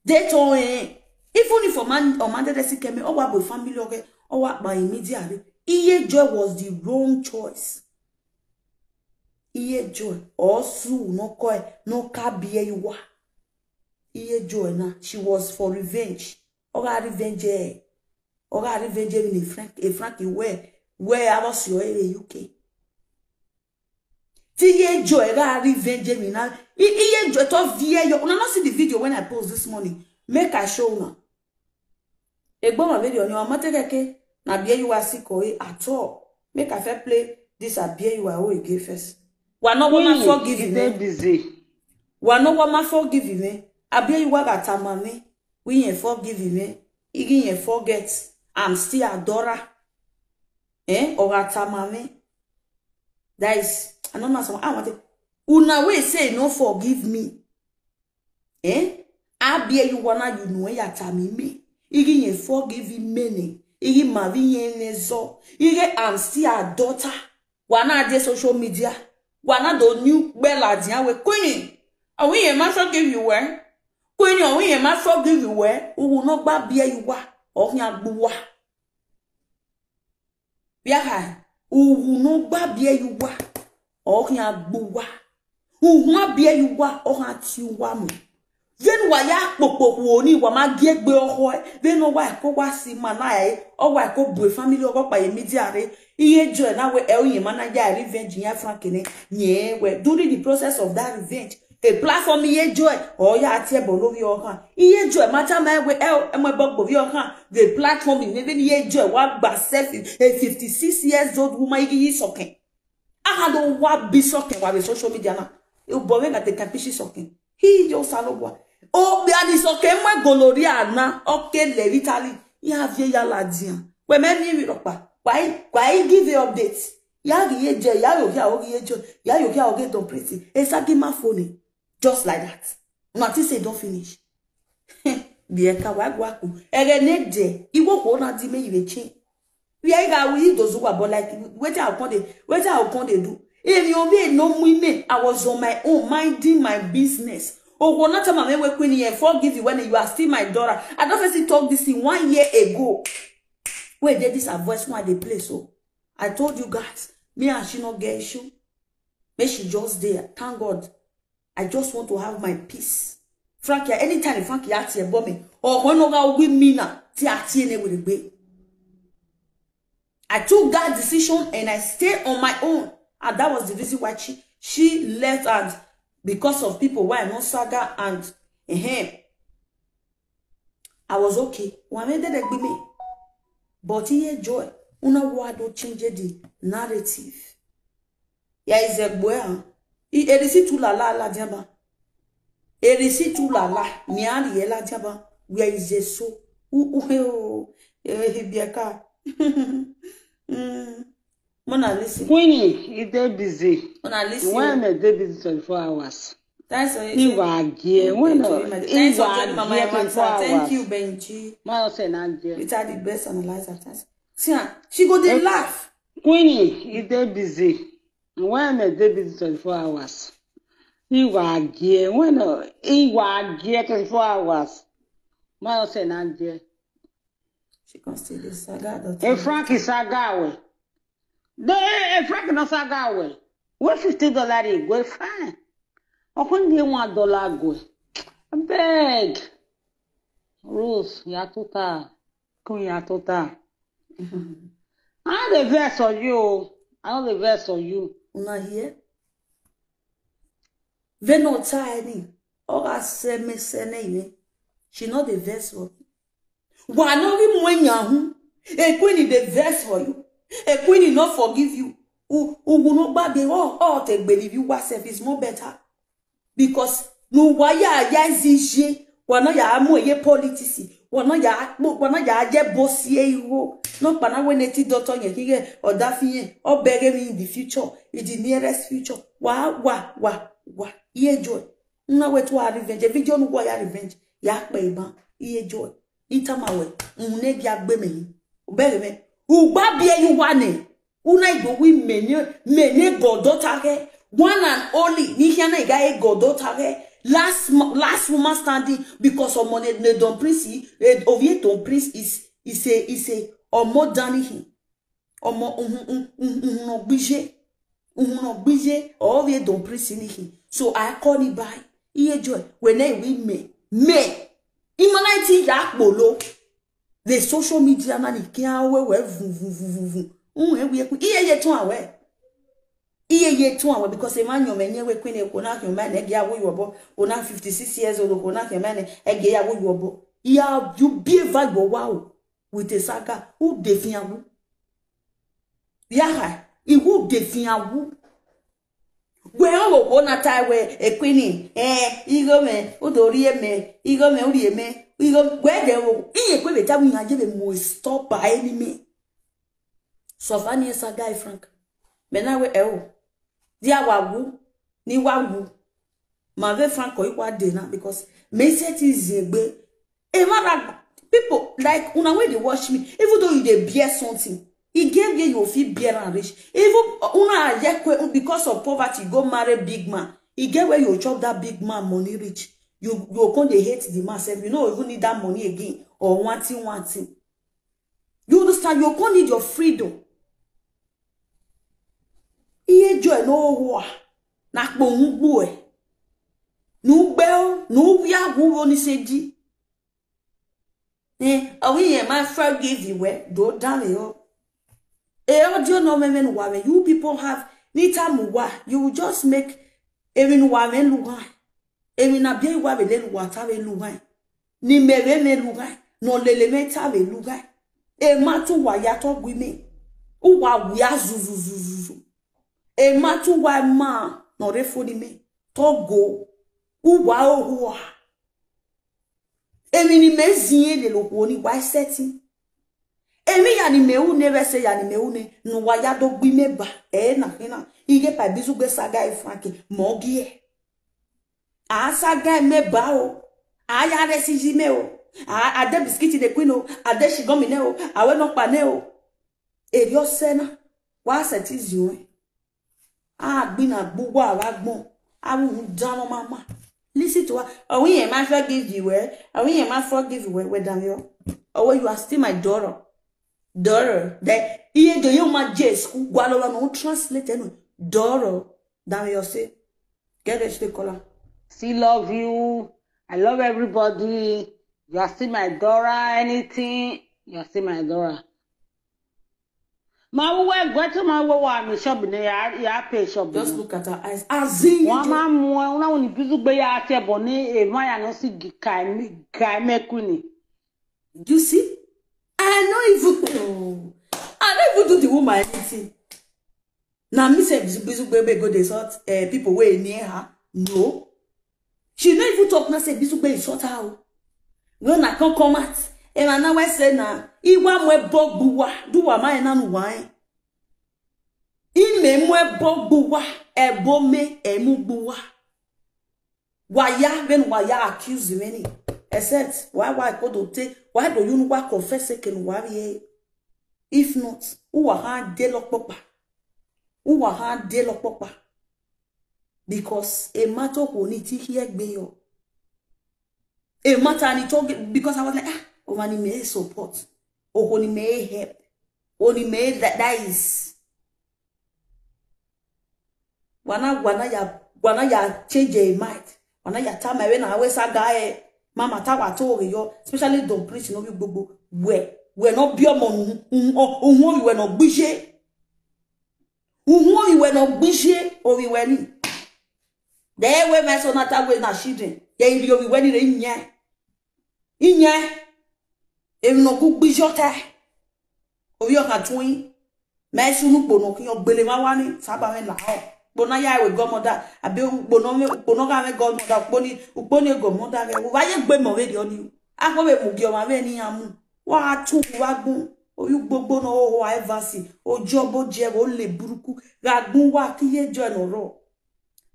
They told him, even if a man or man that see kemi, or what boy family okay, or what by media, iye jo was the wrong choice. Iye jo or su no koi no ka be you wa. Iye jo na she was for revenge. Or revenge eh. Oga revenge me in Frank, a Frank where, where I was your area U K. Ti ye joy ga revenge me na. I, i ye joy to vie yo. Una not see the video when I post this morning. Make I show una. Egbo ma video ni o ma te keke. Na bie you are sick o, eh, at all. Make I fair play this abie you are o again first. Wa no wa ma forgive me. Busy. Wa no wa ma forgive me. Abie you are ga tamami. We yen forgive me. Igi yen forget. I'm still adora. Eh? Or atamami. That is, I don't know some. I want to. Una we say no forgive me. Eh? Abie you wanna you know ya tamimi. Igi yen forgive me ne. Igi mavi yen ne so. Igi I'm still a daughter. Wana de social media. Wana do new bella dia we queen. Are we a man forgive you where? Queen, are we a man forgive you where? Who will not ba bie you wa? Or nya buwa. Bia ha. Who will not ba bie you wa? Or nya buwa. Who ma bie you wa? Or nya ti wa mo. Then wa ya popo wo ni wa ma gie gbe oho e. Then no wa ko wa si ma na e. O wa ko bu family o pa e media re. Iye joy na we e oyin ma na ya revenge ya Frank ni. Nye we during the process of that revenge. A platform iye joy. O ya ti e bo lori ohan. Iye joy matter my we e e mo bo gbo vi ohan. The platform ni even iye joy wa gba self a fifty-six years old woman igi yi sokin. Aha do wa bi sokin wa be social media na. E bo we na te kan pishi sokin. He yo salo gwa. O bi ani sokin mo goloria na. Okay, le Vitali. Ya vie ya la dia. We me mi mi ropa. Why why give the updates? Ya gi ye je ya yo ya o gi ye je. Ya yo ya o get on pretty. E sa gi ma phone. Just like that. Una think say e don finish. Bieka wa gwa ku. Ere ne de. Iwo ko na di me iwe chin. We are ga we do zuwa but like wetin I come dey wetin I come dey do. If you be no me, I was on my own minding my business. Oh, one time I we queen here forgive you when you are still my daughter. I don't first talk this thing one year ago. Wait, there this her voice one dey play so. I told you guys, me and she no get issue. Make she just there. Thank God. I just want to have my peace. Frankie, anytime Frankie ask you about me, or when no go with me now, ti ati ene will be. I took that decision and I stay on my own. And that was the reason why she she left and because of people why no saga and eh, I was okay. One made that be me. But here joy. Una wa do change the narrative. Ya is a boy. Erisi tu la la la diaba. Erisi tu la la. Ni ari la diaba. Where is the so? U u he o. Eh, he biaka. Mm. Mona listen. Queenie, e dey busy. Mona listen. When e dey busy twenty-four hours. That's all. He wa gie. When he wa gie twenty-four hours. Thank you, Benji. Ma o se na gie. Rita the best analyzer. Thanks. See her. She go dey laugh. Queenie, e dey busy. When e dey busy twenty-four hours. He wa gie. When he wa gie twenty-four hours. Ma o se na gie. She can still dey saga the E Frank is saga we. The e Frank no saga we. We fifty dollar e go fine. Okun dey one dollar go. Abeg. Rose, ya tota. Kun ya tota. I no dey vex on you. I no dey vex on you. Una hear? Ve no tie ni. Oga se me se ne ni. She no dey vex for me. Wa no ri mo yan hu. A queen dey vex for you. A queen no forgive you. U u no gba be o o te gbe ni you wa self is more better. Because no wa ya ya zije. Wa no ya mo ye politics. Wa no ya po wa no ya je boss ye iwo. No pa na we neti doctor yen ki ye oda fi yen. O bere mi in the future. In the nearest future. Wa wa wa wa. Ye joy. Una we to a revenge. Video no wa ya revenge. Ya pe iban. Iye joy. Itama we. Unne gi agbe me. Ubere me. Ugba bie you wane. Una ido we mene mene godo tage. One and only. Ni hia na iga e godo tage. Last last woman standing because of money ne don prince. Ovie don prince is is a is a omo dani him. Omo uhun no gbije. Uhun no gbije. Or we don prison him. So I call it by. Iye joy. When I we me. Me. Imana ti ya polo. The social media na ni kia we we vun vun vun vun vun. Un e we ku iye ye tun awe. Iye ye tun awe because e ma nyo me nye we kwene ko na kyo ma ne ge awo yobo. O na fifty-six years old ko na kyo ma ne e ge awo yobo. Ya you be va yo wa o with a saga. Who dey fi awu? Ya ha, iwu dey fi awu. We o wo na tai we e kwini eh igo me o do ri me igo me o ri me igo we de wo iye kwe be ta wu nya je be mo stop by enemy. So fani esa guy Frank. Me na we e o. Dia wa wu ni wa wu. Ma ve Frank ko iwa de na because me set is egbe. E ma ra people like una wey dey watch me, even though you dey bear something, e get where you fit bear and reach. Even una yekwe because of poverty go marry big man. E get where you chop that big man money reach. You you come dey hate the man sef. You no even need that money again or one thing one thing. You understand? You come need your freedom. Iye joy no wa na kpo ngbu e. Nu gbe o, nu wi agun wo ni se di. Eh, are we here? My forgive you, eh? Do down here. Eh, audio no me men wa me. You people have ni time wa. You will just make even wa men lugan. Even na be wa be le lugan ta be lugan. Ni me be me lugan. No lele me ta be lugan. E ma tu wa ya to gwi me. U wa wi a zu zu zu zu zu. E ma tu wa ma no re fo ni me. To go. U wa o hu a. Emi ni me zie le lo ko ni wa seti. Emi ya ni me u ne be se ya ni me u ne. No wa ya do gbi me ba. E na hina. Ige pa bizu gbe saga e Frank. Mo gi e. A saga me ba o. A ya re si ji me o. A a de biscuit de queen o. A de shigomi ne o. A we no pa ne o. Eri o se na. Wa seti zi o. A gbi na gbu wa wa gbon. A wu dan no mama. Listen to her. Oh, we ma forgive you, eh? Oh, we ma forgive you, eh? We down yo. Oh, you are still my daughter. Daughter. That iye do you ma je school. Gwa lo no translate no. Daughter. Down yo say. Get it to the color. Still love you. I love everybody. You are still my daughter. Anything, you are still my daughter. Ma wo we gwe to ma wo wa mi shop ne ya ya pay shop. Just look at her eyes. Azin. Wa ma mu e una woni bizu gbe ya te bo ni e ma ya no si gi kai mi kai me kuni. You see? I no even oh, I no even do the woman anything. Na me say bizu bizu gbe go dey sort uh, people wey near her. No. She no even talk na say bizu gbe insult her o. When I come come out, and I now I say na iwa mwe bogbuwa, do wa ma ena nu wa. Ime mwe bogbuwa, ebo me emu gbuwa. Waya when waya accuse many. Except why why kodo te why do you know why confess ke no wari e? If not, who wa ha de lokpopa? Who wa ha de lokpopa? Because a matter who need to hear gbe yo. A matter ni talk because I was like ah, over ni me support. Oho ni me help. Oni me that that is wana wana ya wana ya change your mind. Wana ya ta my way na we saga e mama ta wa to yo especially don preach no bi gbogbo we we no bi omo nu un o un o we no gbije un o we no gbije o we ni de we me so na ta we na children ye iri o we ni re nya nya emi no gu gbije o te o yo ka tun me sunu kpono ki yo gbele ma wa ni saba me la o kpona ya we godmother abi kpono me kpono ga me godmother kponi kponi godmother re wa ye gbe mo we di oni a ko be mu gi o ma we ni amu wa tu wa gun oyu gbogbo no o wa evasi ojo bo je o le buruku ga gun wa ki ye jo no ro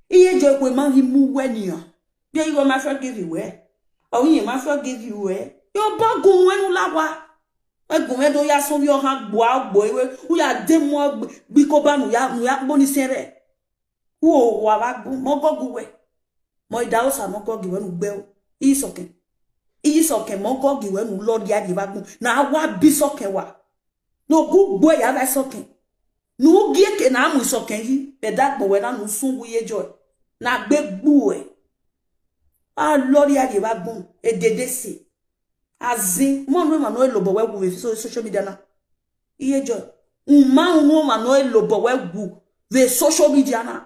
iye jo ko ma hi mu we ni an be you ma forgive you we o yin ma forgive you we yo bo gun we nu la wa egun me do ya so yo ha gbo agbo iwe u ya de mo gbi ko ba nu ya nu ya gbo ni sere u o wa wa gbo mo go gu we mo ida o sa mo go gi we nu gbe o isoke isoke mo go gi we nu lo di adi wa gbo na wa bi soke wa no gu gbo ya wa soke nu gi eke na mu soke yi be da gbo we na nu sun wu ye jo na gbe gbu e a lo di adi wa gbo e dede se Azin, mo no ma no lo bo we gu we so social media na. Iye joy. Uma no ma no lo bo we gu we social media na.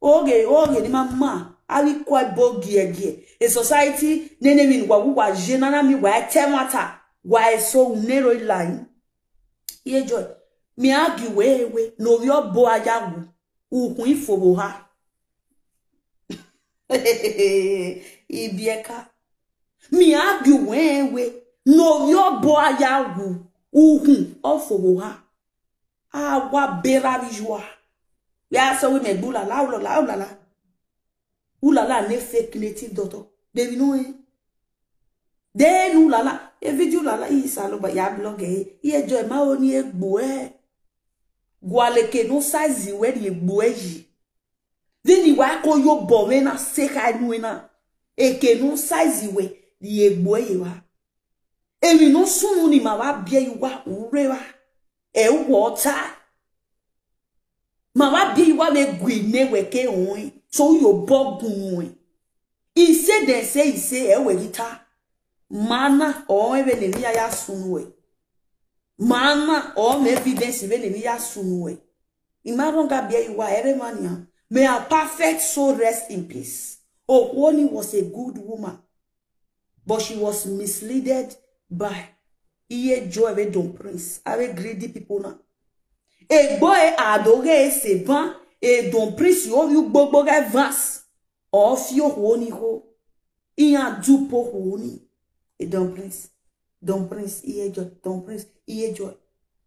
Oge, oge ni mama. Ari kwa bo gie gie. A society nene mi wa wa je na na mi wa te mata. Wa so nero line. Iye joy. Mi agi we we no yo bo aya wu. Ukun ifo bo ha. Ibieka. Mi agi we we no yo bo aya wu. Ukun ofo bo ha. Awa bera visual. We are so we me bula la la la la la. Ulala ne fake native doctor. They will know eh. Then ulala. A video ulala is aloba ya blog eh. Iye joy ma oni egbo eh. Gwale ke no size we di egbo eh yi. Then iwa ko yo bo we na se ka nu na. E ke no size we di egbo eh wa. Emi no sunu ni ma wa bie iwa ure wa. E wo ta. Ma wa bie iwa we gui ne we ke on. So yo bo gun we. I say they say, I say e we gita. Mana o e we ne mi ya sunu we. Mana o me evidence we ne mi ya sunu we. Imaronga bie iwa ere mania. May her perfect soul rest in peace. Okwoni was a good woman, but she was misleaded by iye joy we don prince. Are greedy people now. Egbo e adoge e se ban e don prince yo you gbogbo ge vans. O fi o ho ni ho. Iyan dupo ho ni. E don prince. Don prince iye joy. Don prince iye joy.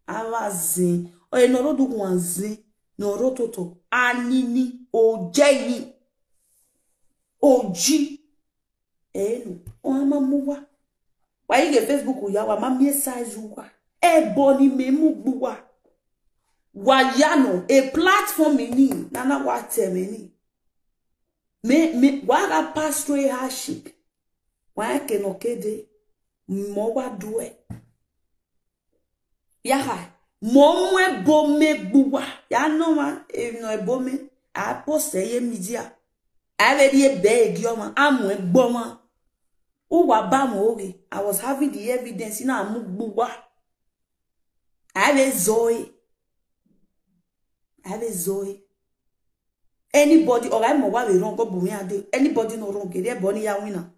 Awa zin. O e no ro du wan zin. No ro toto. Anini. Oje yi. Oji. Enu. O ama mu wa. Wa ige Facebook ya wa ma mi size wa. E bo ni me mu gbu wa. Wa ya no. A platform ni. Nana wa te me ni. Me, me, wa ga pass through a hardship. Wa ke no kede. Mo wa do e. Yaha. Mo mu e bo me gbu wa. Ya no ma. E no e bo me. A post e ye media. A ve di e be e gi o ma. A mu e gbo ma. U wa ba mo oge. I was having the evidence. Na mu gbu wa. A ve zo e. A ve zo e. Anybody, or I mo wa we wrong go bu mi ade. Anybody no wrong, get there, Bonnie ya winner.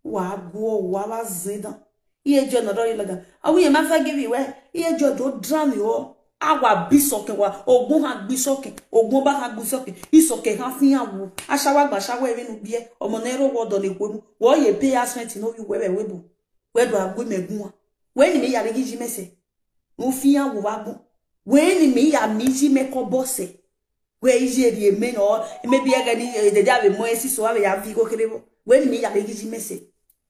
Wa go, wa wa zeda. Iye jo no ro ilaga. Awi e ma forgive you, eh? Iye jo do drown you. Awa bi soke wa. Ogun ha gbi soke. Ogun ba ha gbi soke. Isoke ha fi ya wu. Ashawa gba shawa e nu bie. Omo ne ro wo do le kwemu. Wo ye pay us rent no you we we we bu. We do agu me gun wa. We ni mi ya le gi ji mese. Mo fi ya wu wa gun. We ni mi ya mi ji me ko bose. We ije ri eme no, maybe e ga ni, eh, dede ave mo esi so ave ya vi ko kere bo. We ni mi ya le gi ji mese.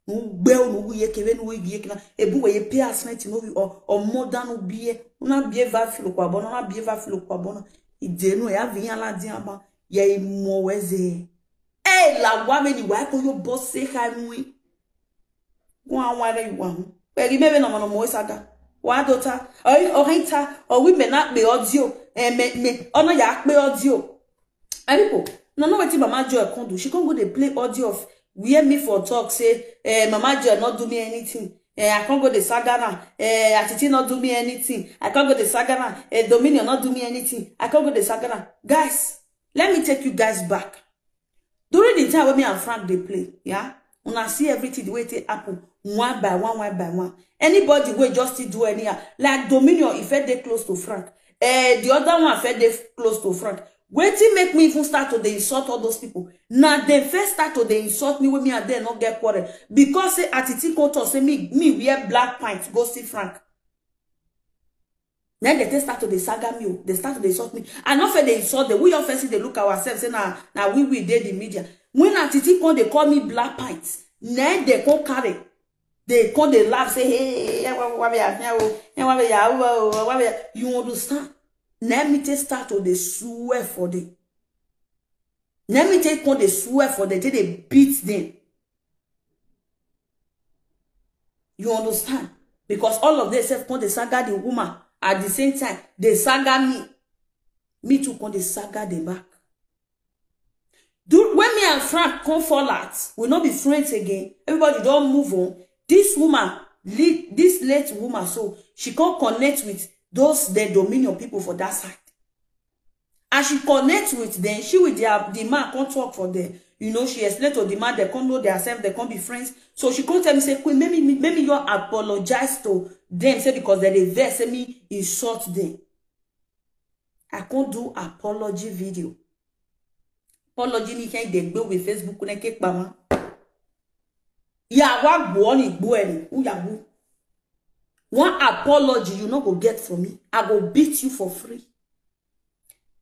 Nu gbe o nu ye kere nu ye kina. E bu we ye pay us rent no bi o, o mo da nu bie. Una bie va filo kwa bona, una bie va filo kwa bona. Ide nu ya vi ya la di aba. Ye i mo we ze. E la wa me ni wa ko yo bo se ka nu. Wa wa re wa. Pe ri me be no mo no mo saga. Wa do ta. O o hin ta. O wi me na pe audio. Eh, me me. O no ya pe audio. My people, no know wetin Mama Joy come do. She come go dey play audio of where me for talk say, eh, Mama Joy not do me anything. Eh, I can't go the saga now. Eh, Atiti not do me anything. I can't go the saga now. Eh, Dominion not do me anything. I can't go the saga now. Guys, let me take you guys back. During the time when me and Frank dey play, yeah, una see everything the way it take happen one by one, one by one. Anybody wey just still do anyhow, like Dominion, if I dey close to Frank, eh, the other one if I dey close to Frank. Wetin make me even start to dey insult all those people? Na dem first start to dey insult me when me and dem no get quarrel because say Atiti come talk say me me wear black pants go see Frank. Then they take start to dey saga me o. They start to dey insult me. I no fit dey insult them. We all first dey look ourselves say na na we we dey the media. When Atiti come dey call me black pants, then they come carry. They come dey laugh say hey, hey, hey, wa- wa- wa- ya- ya- o, ya- wa- wa- ya- wa- wa- wa- wa- ya-" You understand? Let me take start to dey swear for them. Let me take come dey swear for them. Take dey beat them. You understand? Because all of them self come dey saga the woman at the same time. They saga me. Me too come dey saga them back. Do when me and Frank come fall out, we no be friends again. Everybody don move on. This woman, this late woman, so she come connect with those the Dominion people for that side. As she connect with them, she with their the man come talk for them. You know, she explain to the man, they come know themselves, they come be friends. So she come tell me, say, "Queen, maybe maybe you apologize to them, say because they dey vex, say me insult them." I can't do apology video. Apology ni kẹ́ ìdẹ̀gbẹ́ òwe Facebook ní képa wọn. Yàwá gbọ́ ní gbọ́ ẹ̀rì, wúyàwó. One apology you no go get from me. I go beat you for free.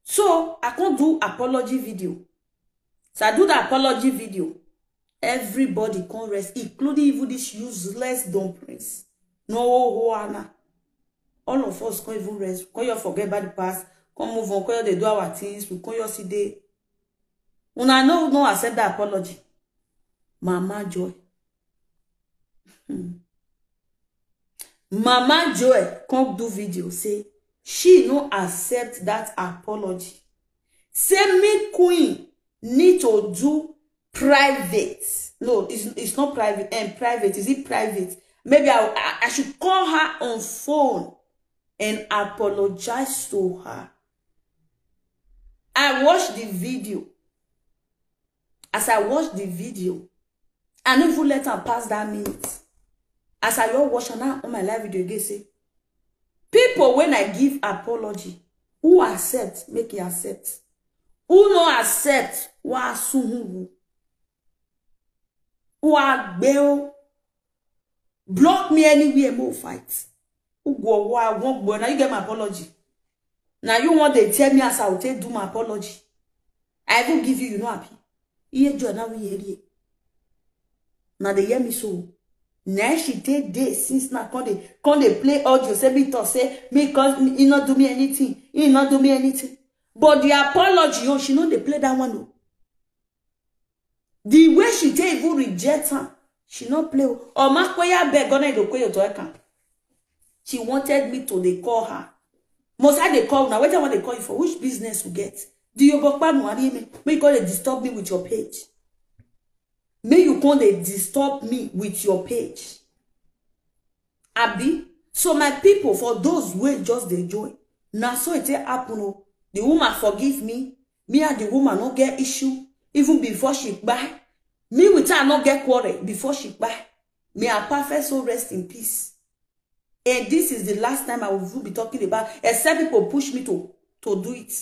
So I can't do apology video. So I do the apology video. Everybody come rest, including even this useless dumb prince. No, Hoana. All of us can't even rest. Can't you forget about the past? Come move on. Can't you they do our things? We can't you see they? Una no no accept that apology. Mama Joy. Hmm. Mama Joy come do video say she no accept that apology. Say me queen need to do private. No, it's, it's not private. And private, is it private? Maybe I, I, I should call her on phone and apologize to her. I watched the video. As I watched the video, I no even let am pass that minute. As I just watch am now on my live video again, say, people when I give apology, who accept, make e accept. Who no accept, wa suhu. Who are bail. Block me anywhere, more fight. Who go, who I won't go. Now you get my apology. Now you want to tell me as I will take do my apology. I even give you, you know, happy. Iye joy now we hear ye. Now they hear me so. Now she take days since now come they come they play audio say me to say me cause he not do me anything. He not do me anything. But the apology, oh, she know they play that one. Oh. The way she take even reject her, she not play. Oh. Or Makoya beg gonna go kweyo to her. She wanted me to they call her. Most I they call now. What I want they call you for? Which business you get? Do you bokpa no me? May you call they disturb me with your page. May you call they disturb me with your page. Abi, so my people, for those who just they join, now so it happen. Oh. The woman forgive me. Me and the woman no get issue. Even before she buy, me with her no get quarrel before she buy. May her perfect soul rest in peace. And this is the last time I will be talking about, except people push me to to do it.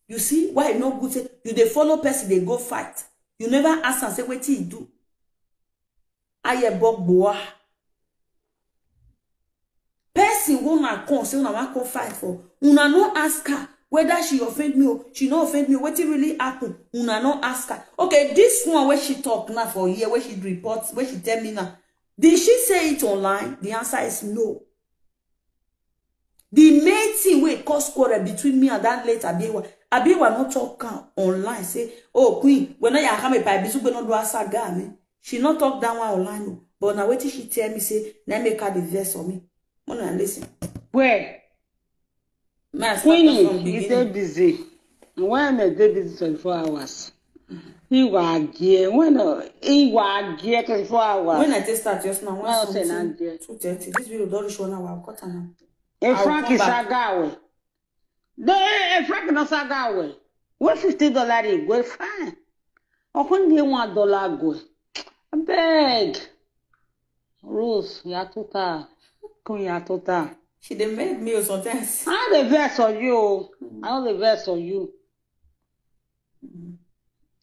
You see why e no good say you dey follow person dey go fight. You never ask am say wetin he do. Ayebo gboa. Person wey una come say una wan come fight for, una no ask her whether she offend me or she no offend me. Wetin really happen? Una no ask her. Okay, this one wey she talk now for here, wey she report, wey she tell me now, did she say it online? The answer is no. The main thing wey cause quarrel between me and that late Abiewa, Abiewa no talk am online say, "Oh, Queen, when I come a Bisu, no do asa guy." She no talk that one online, oh. But now wetin she tell me say, "Na make her the verse for me." Wanna listen. Where? May I start Queen, from you beginning? Dey busy. Why am I dey busy twenty-four hours? Iwa agie. When uh, Iwa agie twenty-four hours. When I just start just now, one Well, say something, na agie. Two thirty. This video don reach one hour. I'll cut am now. A I'll Frank come is back. Sagawe. The a Frank no Sagawe. What fifty dollar dey go fine. Okun dey one dollar go. I beg. Rose, you are total. Queen, you are total. She dey make me sometimes. I no dey vex on you. I no dey vex on you.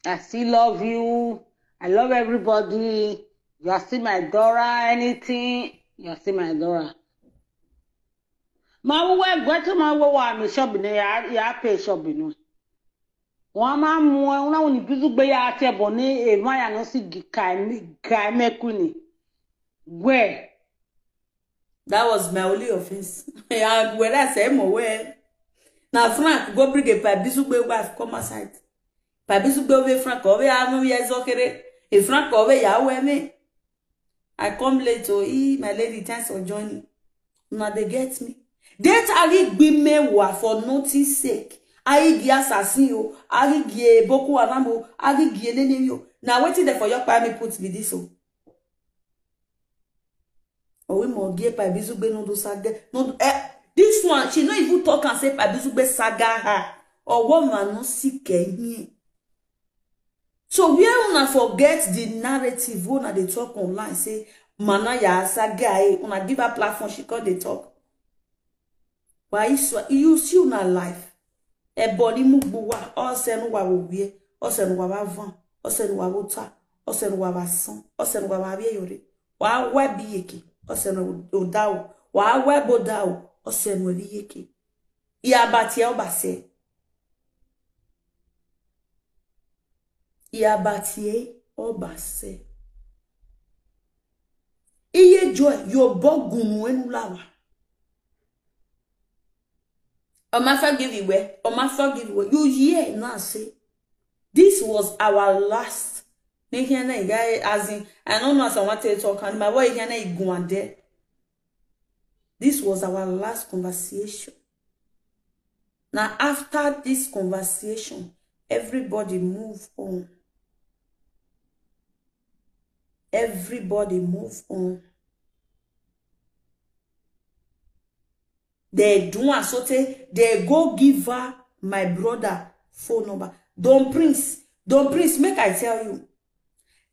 I still love you. I love everybody. You are still my daughter. Anything, you are still my daughter. Ma wo we gwe to ma wo wa mi shop ni ya ya pay shop ni. Wa ma mu e una uni bizu gbe ya te bo ni e ma ya no si gi kai mi kai me kuni. Gwe. That was my only offense. Yeah, when I say mo we. Now Frank go bring a Pabisugbe wife come outside. Pabisugbe we Frank over ya no we zokere. E Frank over ya we me. I come late to e my lady, thanks for joining. Now they get me. They tag me wa for nothing sake. I gi assassin o, I gi Boko Haram o, I gi enemy o. Now wetin dey for your pami put be this o. Or we more give Pabizugbe no do saga. No, eh, this one, she no even talk and say Pabizugbe saga her. Or what man no sick here. So where una forget the narrative wey una dey talk online, say mana ya saga, eh, una give her platform, she come dey talk. Why you swa-, you see una life? Ebori mugbuwa, osenuwa wo wie, osenuwa wa van, osenuwa wo ta, osenuwa wa san, osenuwa wa wie yore. Wa wa bi yeke, osenu odao, wa wa bodao, osenu bi yeke. Iya batie obase. Iya batie obase. Iye joy, yo bogunu enu lawa. Oma forgive you, eh? Oma forgive you. You hear now say, this was our last. Ni here na guy, as in, I don't know as I want to talk, and my boy here na iguande. This was our last conversation. Now, after this conversation, everybody move on. Everybody move on. They do and so tey, they go give her my brother phone number. Don Prince, Don Prince, make I tell you.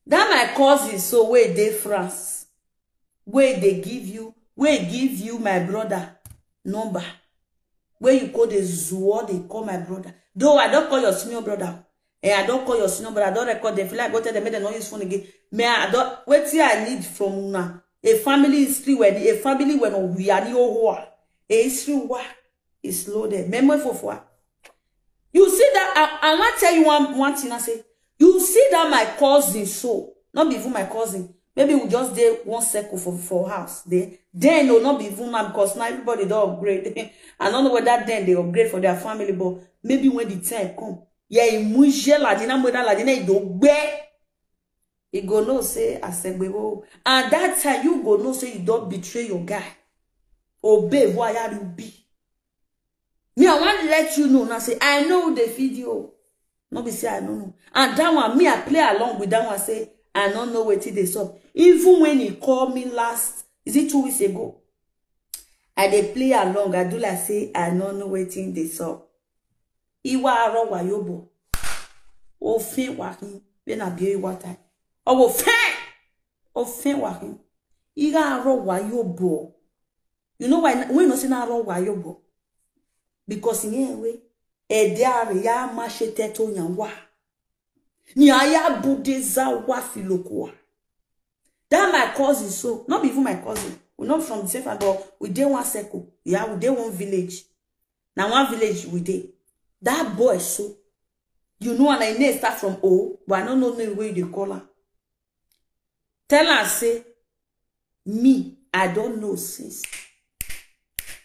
That my cousin so wey dey France, wey dey give you, wey give you my brother number, wey you go dey zuo, dey call my brother. Though I don call your senior brother, eh, I don call your senior brother, I don record them. Feel like go tell them make dem no use phone again. Me, I don, wetin I need from una? A family history where the, a family when we are the whole, a history wa is loaded. Memory for for. You see that? I, I want tell you one, one thing. I say, you see that my cousin so, not be even my cousin. Maybe we just dey one circle for, for house. Then, then no, not be even now, because now everybody don upgrade. I don't know whether then they upgrade for their family, but maybe when the time come, yeah, imujela dina mweda la dina idogbe. You go know say asegbebo. And that time you go know say you don betray your guy. Obey why you be. Me, I want let you know now say I know the video. No be say I don't know. And that one, me, I play along with that one, say I don't know wetin dey sup. Even when he called me last, is it two weeks ago? I dey play along, I do like say I don't know wetin dey sup. Iwa aro wayobo. Ofin wahin, when I be water. Owo fen! Ofin wahin. Iga aro wayobo. You know why? When you say na aro wayobo? Because in any way, ede are ya ma she teto nyanwa. Ni aya bude za wa filokoa. That my cousin so, not be even my cousin. We not from the same family, but we dey one circle. Yeah, we dey one village. Now one village we dey. That boy so, you know, and I name start from O, but I don't know name where they call her. Tell her say, me, I don't know since.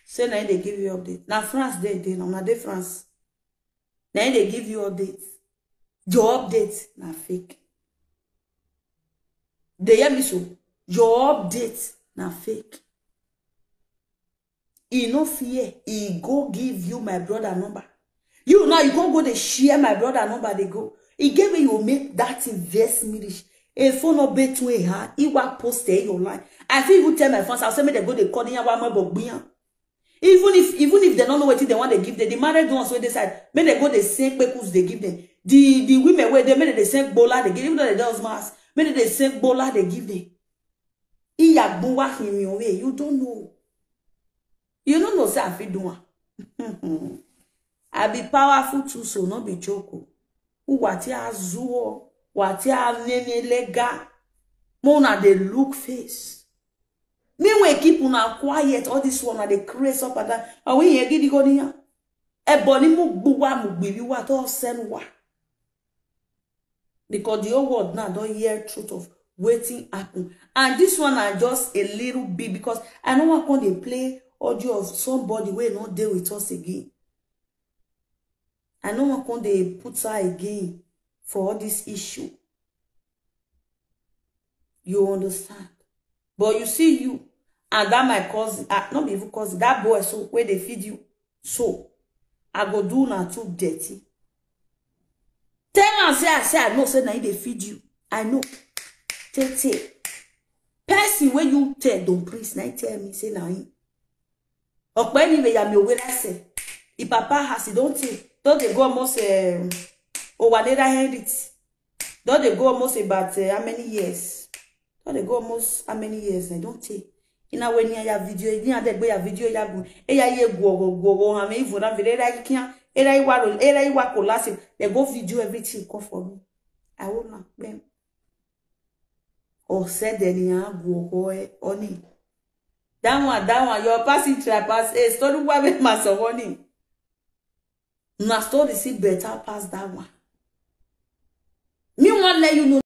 Say na him dey give you update. Na France dey dey, na una dey France. Na him dey give you update. Your update na fake. Dey hear me so? Your update na fake. He no fear. He go give you my brother number. You now, you go go dey share my brother number, they go. He gave me, you make that invest me rich. A phone no bet to a hand. He wa post your line. I feel even tell my fans, I'll say make they go dey call the yawa my bogbian. Even if, even if they don't know what they want to give them, the married ones where they side, make they go dey send kpekus they give them. The, the women where they make they send bola they give, even though they don't mass, make they send bola they give them. Iya gbuwa himi owe, you don't know. You don't know say I fit do am. I be powerful too, so no be joke o. Who wati azuo, wati anene lega. Mo na dey look face. Me when keep una quiet, all this one na dey craze up and down. And we here gidi go niya. Ebony mu gbuwa mu gbibi wa to sen wa. Because the whole world now don't hear truth of wetin happen. And this one na just a little bit, because I no wan come dey play audio of somebody wey no dey with us again. I no wan come dey put her again for all this issue. You understand? But you see you and that my cousin, ah, not be even cousin, that boy so where they feed you. So I go do na too dirty. Tell am say I say I know say na him dey feed you. I know. Tete. Person wey you tell don prince na tell me say na him. Okpe ni we ya mi owe rase. I papa has he don't think. Don't they go almost um, over neda Henrit. Don't they go almost about uh, how many years? Don't they go almost how many years? I don't think. Ina we ni ya video ni ade gbe ya video ya gu e ya ye gu ogo gu ogo ha me ivo na vile era kian era iwa ro era iwa collapse. They go video everything come for me. I will not them. Or said any agu or oni. That one, that one, your passing try pass a story why make my son warning. Na story see better pass that one. Me won't let you know